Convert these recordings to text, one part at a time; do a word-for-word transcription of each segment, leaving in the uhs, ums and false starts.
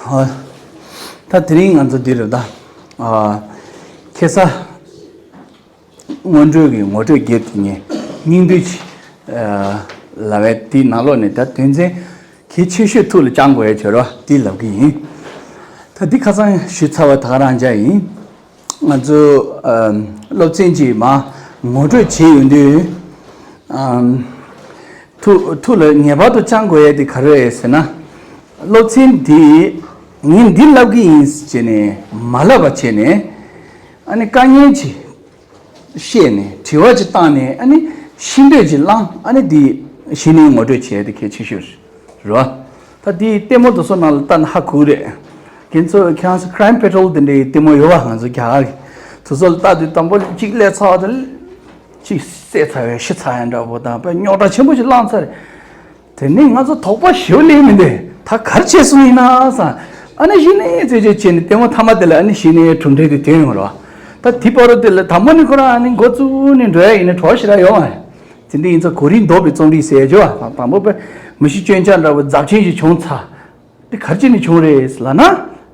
ཨ། ད་དེ་རིང་ང་ཚོ་འདི་རེད་ད། ཨ། ཁ་སང་སྔོན་འགྲོའི་གི་ངོ་སྤྲོད་བརྒྱབ་དེ་ངས་སྙིང་བསྡུས་ཅིག་ལབ་པའི་དེའི་ནང་ལོགས་ནས་ད་དོན་ཚན་གལ་ཆེ་ཤོས་ཐུགས་ལ་བཅངས་དགོས་ཡ་བྱོས་རོགས་དེ་ལབ་གི་ཡིན། ད་འདི་ཁ་སང་ཞུས་ཚར་བ་ད་ག་རང་འཇགས་ཡིན། ང་ཚོ་ཨམ། སློབ་ཚན་གྱི་མ་ངོ་སྤྲོད་བྱས་ཡོང་དུས། ཨམ། ཐུགས་ཐུགས་ལ་ངེས་པར་དུ་བཅངས་དགོས་ཡ་དེ་ག་རེ་རེད་ཟེར་ན། སློབ་ཚན་འདི་ངས་འདི་ལབ་གི་ཡིན་ཟེར་ནས་མ་ལབ་པ་བྱས་ནས། ཨ་ནི་དཀའ་ངལ་ཅིག་བཤད་ནས་དྲི་བ་ཅིག་བཏང་ནས་ཨ་ནི་ཤེས་འདོད་ཅིག་བསླངས། ཨ་ནི་འདི་གཞི་ནས་ངོ་སྤྲོད་བྱས་ཏེ་གལ་ཆེ་ཤོས་རེད་བ། ད་འདི་ལྟད་མོ་དེ་ཚོ་ནང་ལ་ལྟ་ན་ཧ་གོ་གི་རེད། ཁྱེད་ཚོ་ཁྱེད་རང་ཚོ་Crime Patrol དེ་འདྲའི་ལྟད་མོ་ཡོད་བ། ང་ཚོ་རྒྱ་གར་གི་དེ་ཚོ་ལ་ལྟ་དུས་དང་པོ་གཅིག་སླེབས་ཚར་བ་དང་གཅིག་བསད་ཚར་བའི་ཤི་ཚར་ཡ་འདྲ་པོ་དང་དཔེ་རྙོག་དྲ་ཆེན་པོ་ཞིག་བསླངས་ཚར་རེད། དེ་ནས་ང་ཚོ་དོགས་པ་ཞེ་པོ་སླེབས་མི་འདུག་ད་ག་རེ་བྱས་སོང་ཡིན་ན་བསམ། ཨ་ནི་གཞི་ནས་རྩད་གཅོད་བྱས་ནས་ལྟད་མོ་མཐའ་མ་དེ་ལ་ཨ་ནི་གཞི་ནས་གྲུབ་འབྲས་དེ་ཐོན་ཡོང་རོགས། ད་དེ་བར་དུ་དེ་ལ་དང་པོ་ནས་ཁོ་རང་ཨ་ནི་འགོ་བཙུགས་ནས་འགྲོ་ཡ་ཡིན་ན་གྲོགས་ཞེ་དྲག་ཡོད་མ་རེད། དེ་འདྲ་ཡིན་ཙང་གོ་རིམ་ལྡོག་པའི་རྩོམ་རིག་ཟེར་ཡ་ཅིག་ཡོད་བ། དང་པོ་དཔེ་མི་ཤི་སྐྱོན་ཆག་འདྲ་བོ་འཛབ་ཆེན་ཞིག་བྱུང་ཚར། དེ་ག་རེ་བྱས་ནས་བྱུང་རེད་ལབ་ན་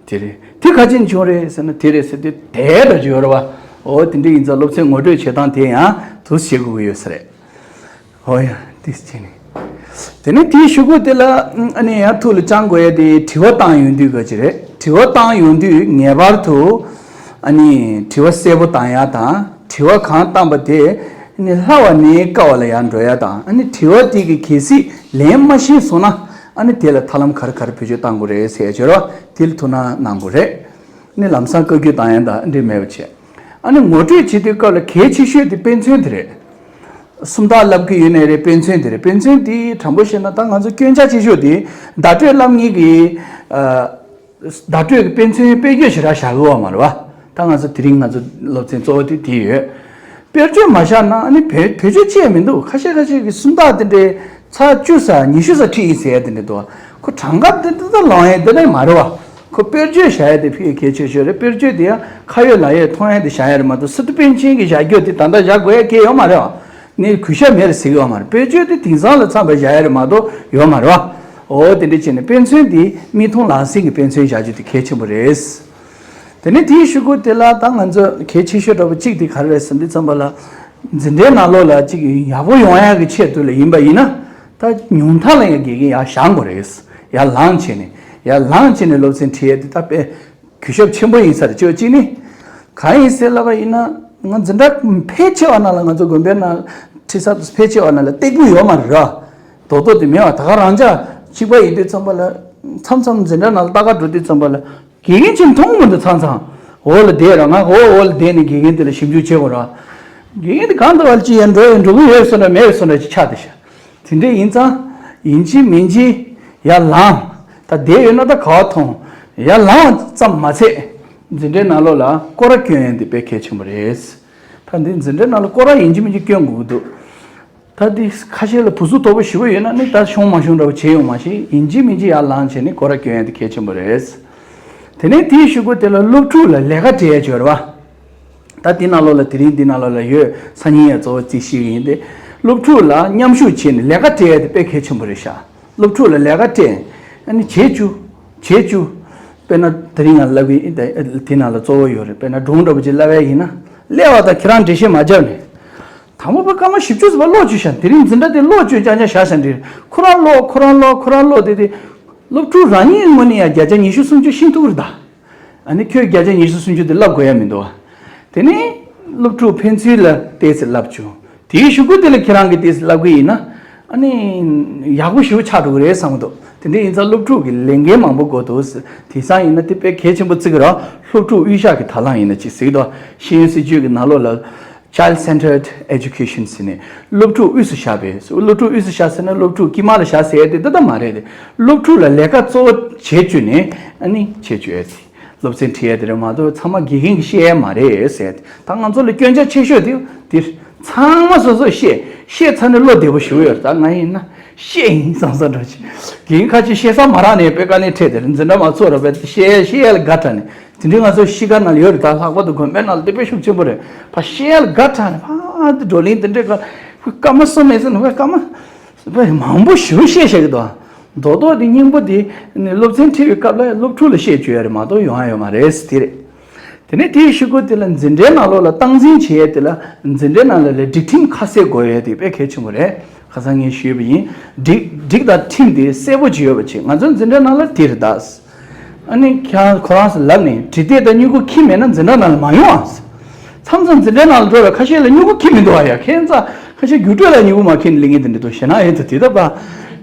དེ་རེད། དེ་ག་རེ་བྱས་ནས་བྱུང་རེད་ཟེར་ན་དེ་རེད་ཟེར་དུས་དེ་འདྲ་ཅིག་ཡོད་རེད་བ། འོ་དེ་འདྲ་ཡིན་ཙང་སློབ་ཚན་ངོ་སྤྲོད་བྱེད་སྟངས་དེ་ཡང་དུ་བྱེད་དགོས་ཀྱི་ཡོད་ས་རེད། ཧོ་ཡ། དེ་བྱས་ནས། དེ་ནས་དེའི་གཞུག་གུ་དེ་ལ་ཨ་ནི་ཡང་ཐུགས་ལ་བཅངས་དགོས་ཡ་དེ་དྲི་བ་བཏང་ཡོང་དུས་ག་ཅི་རེད། དྲི་བ་བཏང་ཡོང་དུས་ངེས་པར་དུ་ཨ་ནི་དྲི་བ་གསལ་པོ་བཏང་ཡ་དང་། དྲི་བ་གང་བཏང་པ་དེ་ཨ་ནི་སླ་བ་ནས་དཀའ་བ་ལ་ཡར་འགྲོ་ཡ་དང་། ཨ་ནི་དྲི་བ་དེ་གི་གལ་སྲིད་ལན་མ་ཤེས་སོང་ན་ཨ་ནི་དེ་ལ་ཐབས་ལམ་ག་རེ་ག་རེ་བེད་སྤྱོད་བཏང་དགོས་རེད་ཟེར་ཡ་བྱོས་རོགས། དེ་ལ་ཐུགས་སྣང་གནང་དགོས་རེད། ནི་ལམ་སང་བཀའ་བཀྱོན་བཏང་ཡ་དང་འདྲེས་མེད་པ་བྱས། ཨ་ནི་ངོ་སྤྲོད་བྱེད་དུས་སྐབས་ལ་གལ་ཆེ་ཤོས་དེ་དཔེ་མཚོན་དེ་རེད། སུམ་རྟགས་བསླབ་ཀྱི་ཡོད་ནའི་རེད། དཔེ་མཚོན་དེ་རེད། དཔེ་མཚོན་དེ་དྲང་པོ་བཤད་ན་ད་ང་ཚོ་སྐྱོན་ཆ་ཆེ་ཤོས་དེ་བརྡ་སྤྲོད་བསླབ་མཁན་གྱི་ཨ་བརྡ་སྤྲོད་ཀྱི་དཔེ་མཚོན་དཔེ་བརྗོད་ཞེ་དྲག་བཞག་གི་ཡོད་མ་རེད་བ། ད་ང་ཚོ་དེ་རིང་ང་ཚོ་སློབ་ཚན་གཙོ་བོ་དེ་དེ་ཡོད། དཔེ་བརྗོད་མ་བཞག་ན་ཨ་ནི་བེད་བེད་སྤྱོད་བྱས་མི་འདུག་ཁ་ཤས་ཁ་ཤས་ཀྱིས་སུམ་རྟགས་དེ་འདྲའི་ཚར་བཅུ་ཙམ་ཉི་ཤུ་ཙམ་ཁྲིད་ཡིན་ཟེར་ཡ་དེ་འདྲ་འདུག་ཁོ་གྲངས་ཀ་དེ་འདྲ་ལོང་ཡ་དེ་འདྲ་མ་རེད་བ། ཁོ་དཔེ་བརྗོད་བཞག་ཡ་དེ་ཕ་གི་གལ་ཆེ་ཤོས་རེད། དཔེ་བརྗོད་དེ་ཡང་ཁ་ཡོད་ལག་ཡོད་མཐོང་ཡ་དེ་བཞག་ཡ་རེད་མ་གཏོགས་སི་ཏུ་པཎ་ཆེན་གྱི་བཞག་རྒྱུ་དེ་ད་ལྟ་བཞག་དགོས་ཡ་གལ་ཡོད་མ་རེད་བ། ནི་གུས་ཞབས་མེད་རེད་ཟེར་གི་ཡོད་མ་རེད། དཔེ་བརྗོད་དེ་དེང་སང་ལ་འཚམས་པ་བཞག་ཡ་རེད་མ་གཏོགས་ཡོད་མ་རེད་བ། འོ་དེ་འདྲ་བྱས་ནས་དཔེ་མཚོན་དེ་མིག་མཐོང་ལག་ཟིན་གྱི་དཔེ་མཚོན་བཞག་རྒྱུ་དེ་གལ་ཆེན་པོ་རེད། དེ་ནས་དེའི་གཞུག་གུ་དེ་ལ་ད་ང་ཚོ་གལ་ཆེ་ཤོས་འདྲ་པོ་གཅིག་དེ་ག་རེ་རེད་ཟེར་དུས་ཙམ་པ་ལ། འཛིན་གྲྭའི་ནང་ལོགས་ལ་གཅིག་ཡག་པོ་ཡོང་ཡག་གི་ཆེད་དུ་ལ་ཡིན་པ་ཡིན་ན། ད་ཉུང་མཐའ་ལ་ཡང་དགེ་རྒན་ཡར་བཞེངས་དགོས་རེད། ཡར་ལངས་བྱས་ནས་ཡར་ལངས་བྱས་ནས་སློབ་ཚན་ཁྲིད་ཡས་དེ་ད་དཔེ་གུས་ཞབས་ཆེན་པོ་ཡིན་ས་རེད། གཅིག་གཅིག་ནི་གང་ཡིན་ཟེར་ལབ་པ་ཡིན་ན་ང་འཛིན་གྲྭ་ཕལ་ཆེ་བ་ནང་ལ་ང་ཚོ་དགོན་པའི་ནང་ཁྲིད་ས་ཕལ་ཆེ་བ་ནང་ལ་སྟེགས་བུ་ཡོད་མ་རེད་ར། རྡོག་རྡོག་དེ་མེད་པ། ད་ག་རང་ཅག་གཅིག་པ་ཡིན་དུས་ཙམ་པ་ལ་མཚམས་མཚམས་འཛིན་གྲྭ་ནང་ལ་ལྟ་ག་འགྲོ་དུས་ཙམ་པ་ལ། དགེ་རྒན་ཅིག་མཐོང་མི་འདུག་ཚང་ཚང་། འོག་ལ་བསྡད་ར། ང་འོག་འོག་ལ་བསྡད་ནས་དགེ་རྒན་དེ་ལ་ཞིབ་འཇུག་བྱེད་དགོས་ར། དགེ་རྒན་དེ་གང་དུ་བར་ཅི་ཡར་འགྲོ་ཡར་འགྲོ་གི་ཡོད་སོང་ན་མེད་སོང་ན་ཅིག་ཆགས་བསྡད་ཤག་དེ་འདྲ་ཡིན་ཙང་ཡིན་གཅིག་མིན་གཅིག་ཡར་ལངས། ད་བསྡད་ཡོད་ན་ད་ག་བ་མཐོང་། ཡར་ལངས་ཙམ་མ་ཚད་འཛིན་གྲྭའི་ནང་ལོགས་ལ་སྐོར་ར་སྐྱོན་ཡས་འདི་དཔེ་གལ་ཆེན་པོ་རེད། ད་འདི་འཛིན་གྲྭའི་ནང་ལ་སྐོར་ར་ཡིན་གཅིག་མིན་གཅིག་སྐྱོན་དགོས་ཀྱི་འདུག་ད་འདི་ཁ་ཤས་ལ་བུ་གཟུགས་དོག་པོ་ཞེ་པོ་ཡོད་ན་ནི་ད་ཤོང་མ་ཤོང་འདྲ་བོ་བྱེད་ཡོང་མ་ཤེས། ཡིན་གཅིག་མིན་གཅིག་ཡར་ལངས་བྱས་ནས་སྐོར་ར་སྐྱོན་ཡ་དེ་གལ་ཆེན་པོ་རེད། དེ་ནས་དེའི་གཞུག་གུ་དེ་ལ་སློབ་ཕྲུག་ལ་ལས་ཀ་སྤྲད་ཡ་བྱོས་ར་བ། ད་འདི་ནང་ལོགས་ལ་དེ་རིང་འདི་ནང་ལོགས་ལ་ཡོད་སང་ཉིན་ཡ་གཙོ་བོ་རྩིས་ཤིག་ཡིན་ཏེ། སློབ་ཕྲུག་ལ་མཉམ་ཞུགས་བྱས་ནས་ལས་ཀ་སྤྲད་ཡ་དེ་དཔེ་གལ་ཆེན་པོ་རེད་ཤག་སློབ་ཕྲུག་ལ་ལས་ཀ་སྤྲད། ཨ་ནི་བྱེད་བཅུག་བྱེད་བཅུག་དཔེར་ན་དེ་རིང་ང་ལབ་ཀྱི་དེ་ནང་ལ་གཙོ་བོ་ཡོད་རེད། དཔེར་ན་སྒྲུང་འདྲ་པོ་ཅིག་ལབ་ཡ་ཡིན་ན། སླེབས་པ་དང་ཁྱེད་རང་འགྲེལ་བཤད་མ་བརྒྱབ་ནས། དང་པོ་པ་སྐར་མ་བཞི་བཅུ་ཙམ་པ་ཀློག་བཅུག་ཤག་དེ་རིང་འཛིན་གྲྭ་དེ་ཀློག་བཅུག་རྐྱང་རྐྱང་བཞག་ཤག་འདི་ཁོ་རང་ཀློག་ཁོ་རང་ཀློག་ཁོ་རང་ཀློག་དེ་དེ། སློབ་ཕྲུག་རང་ཉིད་ངོས་ནས་ཡང་བརྒྱ་ཆ་ཉི་ཤུ་སུམ་ཅུ་ཤེས་ཐུབ་ཀྱི་རེད་ད། ཨ་ནི་ཁྱོད་བརྒྱ་ཆ་ཉི་ཤུ་སུམ་ཅུ་དེ་བསླབ་དགོས་ཡ་མི་འདུག་བ། དེ་ནས་སློབ་ཕྲུག་ཕན་ཚུན་ལ་ཏོག་ཙམ་བསླབ་བཅུག་དེའི་གཞུག་གུ་དེ་ལ་ཁྱེད་རང་གིས་ཏོག་ཙམ་བསླབ་གི་ཡིན་ན། ཨ་ནི་ཡག་པོ་ཞེ་པོ་ཆགས་འགྲོ་གི་རེད་བསམ་གི་འདུག་དེ་འདྲ་ཡིན་ཙང་སློབ་ཕྲུག་གི་ལས་འགན་མང་པོ་དགོས་འདུག་དེང་སང་ཡིན་ན་དེ་དཔེ་གལ་ཆེན་པོ་བརྩི་གི་རེད། སློབ་ཕྲུག་དབུས་ཤག་གི་དང་བླངས་ཡིན་ན་ཅིག་ཟེར་གི་འདུག་ཤེས་ཡོན་སྲིད་བྱུས་ཀྱི་ནང་ལོགས་ལ། Child Centered Education ཟེར་ནས་སློབ་ཕྲུག་དབུས་སུ་བཞག་པའི། སློབ་ཕྲུག་དབུས་སུ་བཞག་ཟེར་ན་སློབ་ཕྲུག་དཀྱིལ་མ་ལ་བཞག་ཟེར་ཡ་དེ་འདི་ལྟ་མ་རེད་དེ། སློབ་ཕྲུག་ལ་ལས་ཀ་གཙོ་བོ་བྱེད་བཅུག་ནས་ཨ་ནི་བྱེད་བཅུག་ཡ་དེ། སློབ་ཚན་ཁྲིད་ཡ་དེ་རེད་མ་གཏོགས་ཚང་མ་དགེ་རྒན་གྱིས་བཤད་ཡ་མ་རེད་ཟེར་ཡ་དེ། ད་ང་ཚོ་ལ་སྐྱོན་ཆ་ཆེ་ཤོས་དེ་དེ་ཚང་མ་སོ་སོས་བཤད་བཤད་ཚར་ནས་བློ་བདེ་པོ་ཞུ་ཡོད་རེད། ད་ང་ཡིན་ན་བཤད་ཡིན་བསམ་བསམ་འདྲ་ཅིག་དགེ་རྒན་ཁ་ཅིག་བཤད་ས་མ་རག་ནས་དཔེ་དཀའ་ལས་འཕྲད་དེ་རེད། འཛིན་གྲྭ་མ་ཚོགས་ར་བས་བཤད་བཤད་ཡ་ལ་དགའ་དྲགས་ནས། དེ་འདྲའི་ང་ཚོ་གཤིས་ཀ་ནང་ལ་ཡོད་རེད། ད་ལྷག་པར་དུ་དགོན་པའི་ནང་ལ་དེ་དཔེ་ཤུགས་ཆེན་པོ་རེད། ཕ་བཤད་ཡ་ལ་དགའ་དྲགས་ནས་ཕ་དེ་བགྲོ་གླེང་དེ་འདྲའི་སྐབས་སྐར་མ་གསུམ་མེད་ཟེར་ན་སྐར་མ་དཔེ་མང་པོ་ཞེ་པོ་བཤད་བཤད་གི་འདུག་རྡོག་རྡོག་དེ་སྙིང་པོ་དེ་ནི་སློབ་ཚན་ཁྲིད་པའི་སྐབས་ལ་སློབ་ཕྲུག་ལ་བཤད་བཅུག་ཡ་རེད་མ་གཏོགས་ཡོང་ཡ་ཡོད་མ་རེད་དེ་རེད། དེ་ནས་དེའི་གཞུག་གུ་དེ་ལ་འཛིན་གྲྭའི་ནང་ལོགས་ལ་སྟངས་འཛིན་བྱེད་ཡས་དེ་ལ་འཛིན་གྲྭའི་ནང་ལ་ལས་སྒྲིག་ཁྲིམས་ཁ་གསལ་དགོས་ཡས་དེ་དཔེ་གལ་ཆེན་པོ་རེད། ཁ་སང་ངས་ཞུས་པ་ཡིན། སྒྲིག་སྒྲིག་དང་ཁྲིམས་དེ་གསལ་པོ་ཅིག་ཡོད་པ་ཅིག་ང་ཚོའི་འཛིན་གྲྭའི་ནང་ལ་དེ་རེད་ད། ཨ་ནི་ཁྱེད་རང་ཁོ་རང་ཚོ་ལབ་ནས་བྲིས་དེབ་དང་སྨྱུ་གུ་ཁྱི་མེད་ན་འཛིན་གྲྭ་ནང་ལ་མ་ཡོང་ཨ། མཚམས་མཚམས་འཛིན་གྲྭའི་ནང་ལ་འགྲོ་བའི་ཁ་ཤས་ལ་སྨྱུ་གུ་ཁྱི་མི་འདུག་ཨ། ཡ་ཁྱེད་ཚ་ཁ་ཤས་རྒྱུགས་སྤྲོད་ལ་སྨྱུ་གུ་མ་ཁྱི་ལི་ངེས་དེ་འདྲ་འདུག་ཞེ་ན་ཨེ་ད་དེ་ད་པ།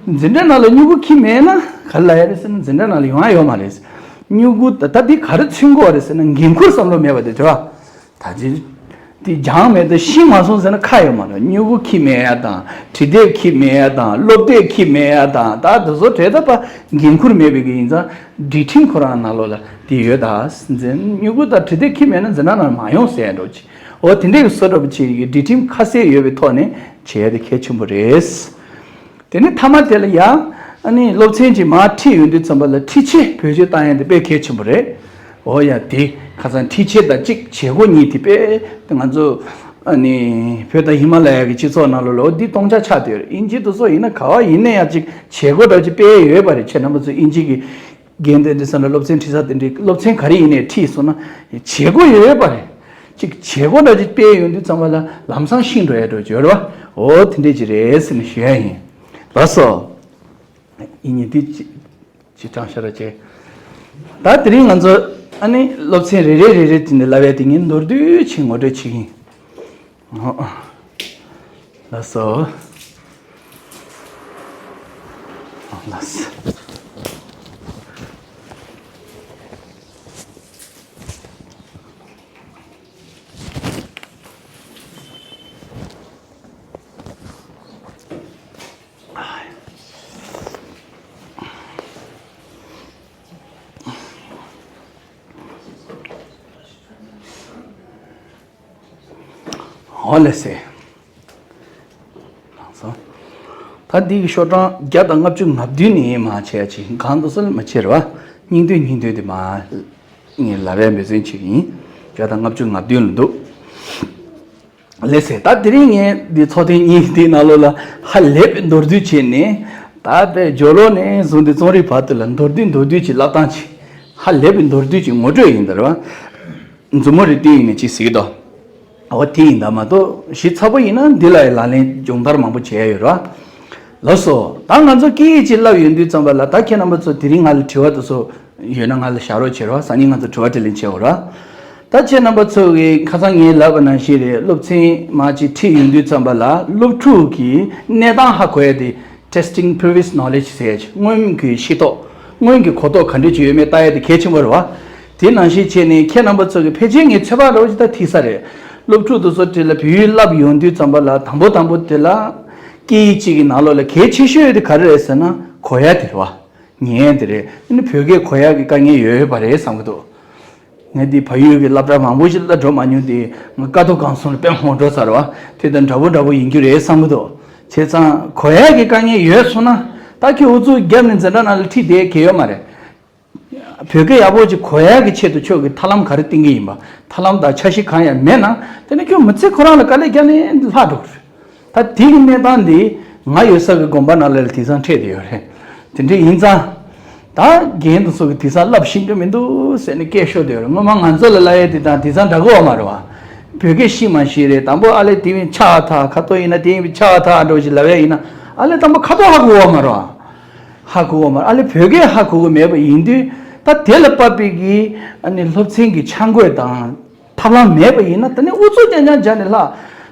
འཛིན་གྲྭའི་ནང་ལ་སྨྱུ་གུ་ཁྱི་མེད་ན་ག་རེ་ལབ་ཡ་རེད་ཟེར་ན་འཛིན་གྲྭའི་ནང་ལ་ཡོང་ཡ་ཡོད་མ་རེད། སྨྱུ་གུ་ད་ད་འདི་ག་རེ་མཚོན་གྱི་ཡོད་རེད་ཟེར་ན་འགན་ཁུར་བསམ་བློ་མེད་པ་དེ་རེད་བ། ད་ཅི། དེ་སྦྱངས་མེད་དུ་ཤེས་མ་སོང་ཟེར་ན་ཁ་ཡོད་མ་རེད། སྨྱུ་གུ་ཁྱི་མེད་ཡ་དང་བྲིས་དེབ་ཁྱི་མེད་ཡ་དང་སློབ་དེབ་ཁྱི་མེད་ཡ་དང་ད་དེ་ཚོ་བྲེལ་ད་པ་འགན་ཁུར་མེད་པའི་གི་ཡིན་ཙང་སྒྲིག་ཁྲིམས་ཁོ་རང་ནང་ལོགས་ལ་དེ་ཡོད་ད། སྨྱུ་གུ་དང་བྲིས་དེབ་ཁྱི་མེད་ན་འཛིན་གྲྭ་ནང་མ་ཡོང་ཟེར་འགྲོ་ཅི། འོ་དེ་འདྲའི་གི་བཟོ་འདྲ་པོ་ཅིག་གི་སྒྲིག་ཁྲིམས་ཁ་གསལ་ཡོད་པའི་ཐོག་ནས་བྱས་ཏེ་གལ་ཆེན་པོ་རེད། དེ་ནས་མཐའ་མ་དེ་ལ་ཡང་ཨ་ནི་སློབ་ཚན་གྱི་མར་ཁྲིད་ཡོང་དུས་ཙམ་པ་ལ་འཁྲིད་ཆས་བེད་སྤྱོད་བཏང་ཡ་དེ་དཔེ་གལ་ཆེན་པོ་རེད། འོ་ཡ་དེ་ཁ་སང་འཁྲིད་ཆས་དང་གཅིག་བྱེད་སྒོ་གཉིས་དེ་དཔེ་ང་ཚོ་ཨ་ནི་བོད་དང་ཧི་མ་ལ་ཡ་གི་སྤྱི་ཚོགས་ནང་ལོགས་ལ་འོ་འདི་སྟོང་ཆ་ཆགས་བསྡད་ཡོད་རེད། ཨིན་ཇི་དེ་ཚོ་ཡིན་ན་ག་བ་ཡིན་ན་ཡང་གཅིག་བྱེད་སྒོ་འདྲ་གཅིག་སྤེལ་ཡོད་པ་རེད། ཁྱེད་རྣམ་པ་ཚོ་ཨིན་ཇི་གི་རྒན་དེ་འདྲ་ས་འདྲ་སློབ་ཚན་ཁྲིད་ས་དེ་འདྲའི་སློབ་ཚན་ག་རེ་ཡིན་ནའི་ཁྲིད་སོང་ན་བྱེད་སྒོ་ཡོད་པ་རེད། གཅིག་བྱེད་སྒོ་འདྲ་གཅིག་སྤེལ་ཡོང་དུས་ཙམ་པ་ལ་ལམ་སང་ཤིང་འགྲོ་ཡ་འགྲོ་གི་ཡོད་རེད་བ། འོ་དེ་འདྲས་ཅིག་རེད་ཟེར་ནས་ཞུ་ཡ་ཡིན། ལགས་སོ། ཡིན་ཉིན་དེ་ཅི་ཅི་དྲང་ཤ་ར་བྱས། ད་དེ་རིང་ང་ཚོ་ཨ་ནི་སློབ་ཚན་རེ་རེ་རེ་རེ་དེ་འདྲ་ལབ་ཡ་དེ་ངས་མདོར་བསྡུས་ཆེད་ངོ་སྤྲོད་བྱེད་ཀྱི་ཡིན། ལགས་སོ། ལགས་སོ། ཧོ་ལེ་སེ། ལགས་སོ། ད་འདི་གི་ཤོག་གྲངས་བརྒྱ་དང་ལྔ་བཅུ་ང་བདུན་ནས་མར་བྱས་ཅིག་གང་དུ་སོང་མ་བྱེད་ར་བ། སྙིང་བསྡུས་སྙིང་བསྡུས་དེ་མར་ངས་ལབ་ཡ་འབད་བརྩོན་བྱེད་ཀྱི་ཡིན། བརྒྱ་དང་ལྔ་བཅུ་ང་བདུན་ལ་འདུག་ལགས་སེ། ད་དེ་རིང་ངས་འདི་ཚོགས་ཐེངས་གཉིས་འདིའི་ནང་ལོགས་ལ་ཧ་ལས་པའི་མདོར་བསྡུས་བྱས་ནས་ད་དཔེ་སྦྱོར་ཀློག་ནས་བཟུང་སྟེ་རྩོམ་རིག་བར་དུ་ལ་མདོར་བསྡུས་མདོར་བསྡུས་ཀྱི་ལབ་སྟངས་ཀྱི་ཧ་ལས་པའི་མདོར་བསྡུས་ཀྱི་ངོ་སྤྲོད་ཡིན་ད་རེད་བ། མཛུབ་མོ་རེ་བཏོན་ཡིན་ནས་ཅིག་ཟེར་གྱི་འདུག་འོ་དེ་ཡིན་ད་མ་གཏོགས་ཞིབ་ཚགས་པོ་ཡིན་ན་འདི་ལ་ཡི་ལག་ལེན་སྦྱོང་བརྡར་མང་པོ་བྱས་ཡོད་རེད་བ། ལགས་སོ། ད་ང་ཚོ་སྐད་ཡིག་ཅིག་བསླབ་ཡོང་དུས་ཙམ་པ་ལ་ད་ཁྱེད་རྣམ་པ་ཚོ་དེ་རིང་ང་ལ་དྲི་བ་དེ་ཚོ་ཡོད་ན་ང་ལ་བཞག་རོགས་བྱེད་རོགས། སང་ཉིན་ང་ཚོ་དྲི་བ་དྲིས་ལན་བྱེད་འོ་ར། ད་ཁྱེད་རྣམ་པ་ཚོ་གིས་ཁ་སང་ངས་ལབ་པ་ནང་བཞིན་རེད། སློབ་ཚན་མར་ཅིག་ཁྲིད་ཡོང་དུས་ཙམ་པ་ལ་སློབ་ཕྲུག་གི་གནས་སྟངས་ཧ་གོ་ཡ་དེ་testing previous knowledge ཟེར་ཡ་ཅིག་སྔོན་གྱི་ཤེས་རྟོགས་སྔོན་གྱི་གོ་རྟོགས་ག་འདྲ་ཅིག་ཡོད་མེད་ལྟ་ཡ་དེ་གལ་ཆེན་པོ་རེད་བ། དེ་ནང་བཞིན་བྱས་ནས་ཁྱེད་རྣམ་པ་ཚོ་གིས་ཕལ་ཆེར་ངས་ཚོད་དཔག་འདྲ་བོ་ཅིག་ད་ཐིག་ས་རེད། སློབ་ཕྲུག་དེ་ཚོ་དེ་ལ་བོད་ཡིག་བསླབ་ཡོང་དུས་ཙམ་པ་ལ་དང་པོ་དང་པོ་དེ་ལ་སྐད་ཡིག་གཅིག་གི་ནང་ལོགས་ལ་གལ་ཆེ་ཤོས་དེ་ག་རེ་རེད་ཟེར་ན་གོ་ཡ་དེ་རེད་བ། ཉན་དེ་རེད། ཨ་ནི་བོད་སྐད་གོ་ཡག་གི་དཀའ་ངལ་ཡོད་ཡོད་པ་རེད་བསམ་གྱི་འདུག་ངས་འདི་བལ་ཡུལ་གྱི་སློབ་གྲྭ་མང་པོ་ཞིག་ལ་འགྲོ་མ་མྱོང་དེ་ང་ཀ་ཐོག་གང་སོང་ལ་དཔེ་མང་འགྲོ་ཚར་བ་དེ་དང་འདྲ་པོ་འདྲ་པོ་ཡིན་རྒྱུ་རེད་བསམ་གྱི་འདུག་བྱས་ཙང་གོ་ཡག་གི་དཀའ་ངལ་ཡོད་སོང་ན་ད་ཁྱོད་ཨུ་ཚུགས་བརྒྱབ་ནས་འཛིན་གྲྭ་ནང་ལ་ཁྲིད་བསྡད་གལ་ཡོད་མ་རེད། བོད་སྐད་ཡག་པོ་ཅིག་གོ་ཡག་གི་ཆེད་དུ་ཁྱོད་ཀྱིས་ཐབས་ལམ་ག་རེ་བསྟེན་གྱི་ཡིན་པ། ཐབས་ལམ་དང་འཆར་གཞི་གང་ཡང་མེད་ན་དེ་ནི་ཁྱོད་མི་ཚེ་ཁོ་རང་ལ་དཀའ་ལས་བརྒྱབ་ནས་ལྷག་འགྲོ་གི་རེད། ད་དེ་གི་གནས་སྟངས་འདི་ང་ཡོད་ས་གི་དགོན་པ་ནང་ལ་དེང་སང་འཕྲད་བསྡད་ཡོད་རེད། དེ་འདྲ་ཡིན་ཙང་། ད་རྒན་དེ་ཚོ་གི་དེང་སང་བསླབ་ཤེས་ཀྱི་མི་འདུག་ཟེར་ནས་སྐད་ཤོར་བསྡད་ཡོད་རེད། སྔོན་མ་ང་ཚོ་ལ་ལབ་ཡས་དེ་དང་དེང་སང་འདྲ་གི་ཡོད་མ་རེད་བ། བོད་སྐད་ཤེས་མ་ཤེས་རེད། དང་པོ་ཨ་ལས་དེ་བས་ཕྱག་ཐག་ཁ་ཏོ་ཡིན་ན་དེ་ཡིན་པའི་ཕྱག་ཐག་འགྲོ་ཞིག་ལབ་ཡས་ཡིན་ན་ཨ་ལས་དང་པོ་ཁ་ཏོ་ཧ་གོ་ཡོད་མ་རེད་བ། ཧ་གོ་གི་མ་རེད། ཨ་ལས་བོད་སྐད་ཧ་གོ་གི་མེད་པ་ཡིན་དུས་ད་དེ་ལ་དཔག་པའི་གི་ཨ་ནི་སློབ་ཚན་གྱི་ཆ་བགོས་དང་ཐབས་ལམ་མེད་པ་ཡིན་ན་ད་ནི་ཨུ་ཚུགས་རྐྱང་རྐྱང་བརྒྱབ་ནས་ལྷག་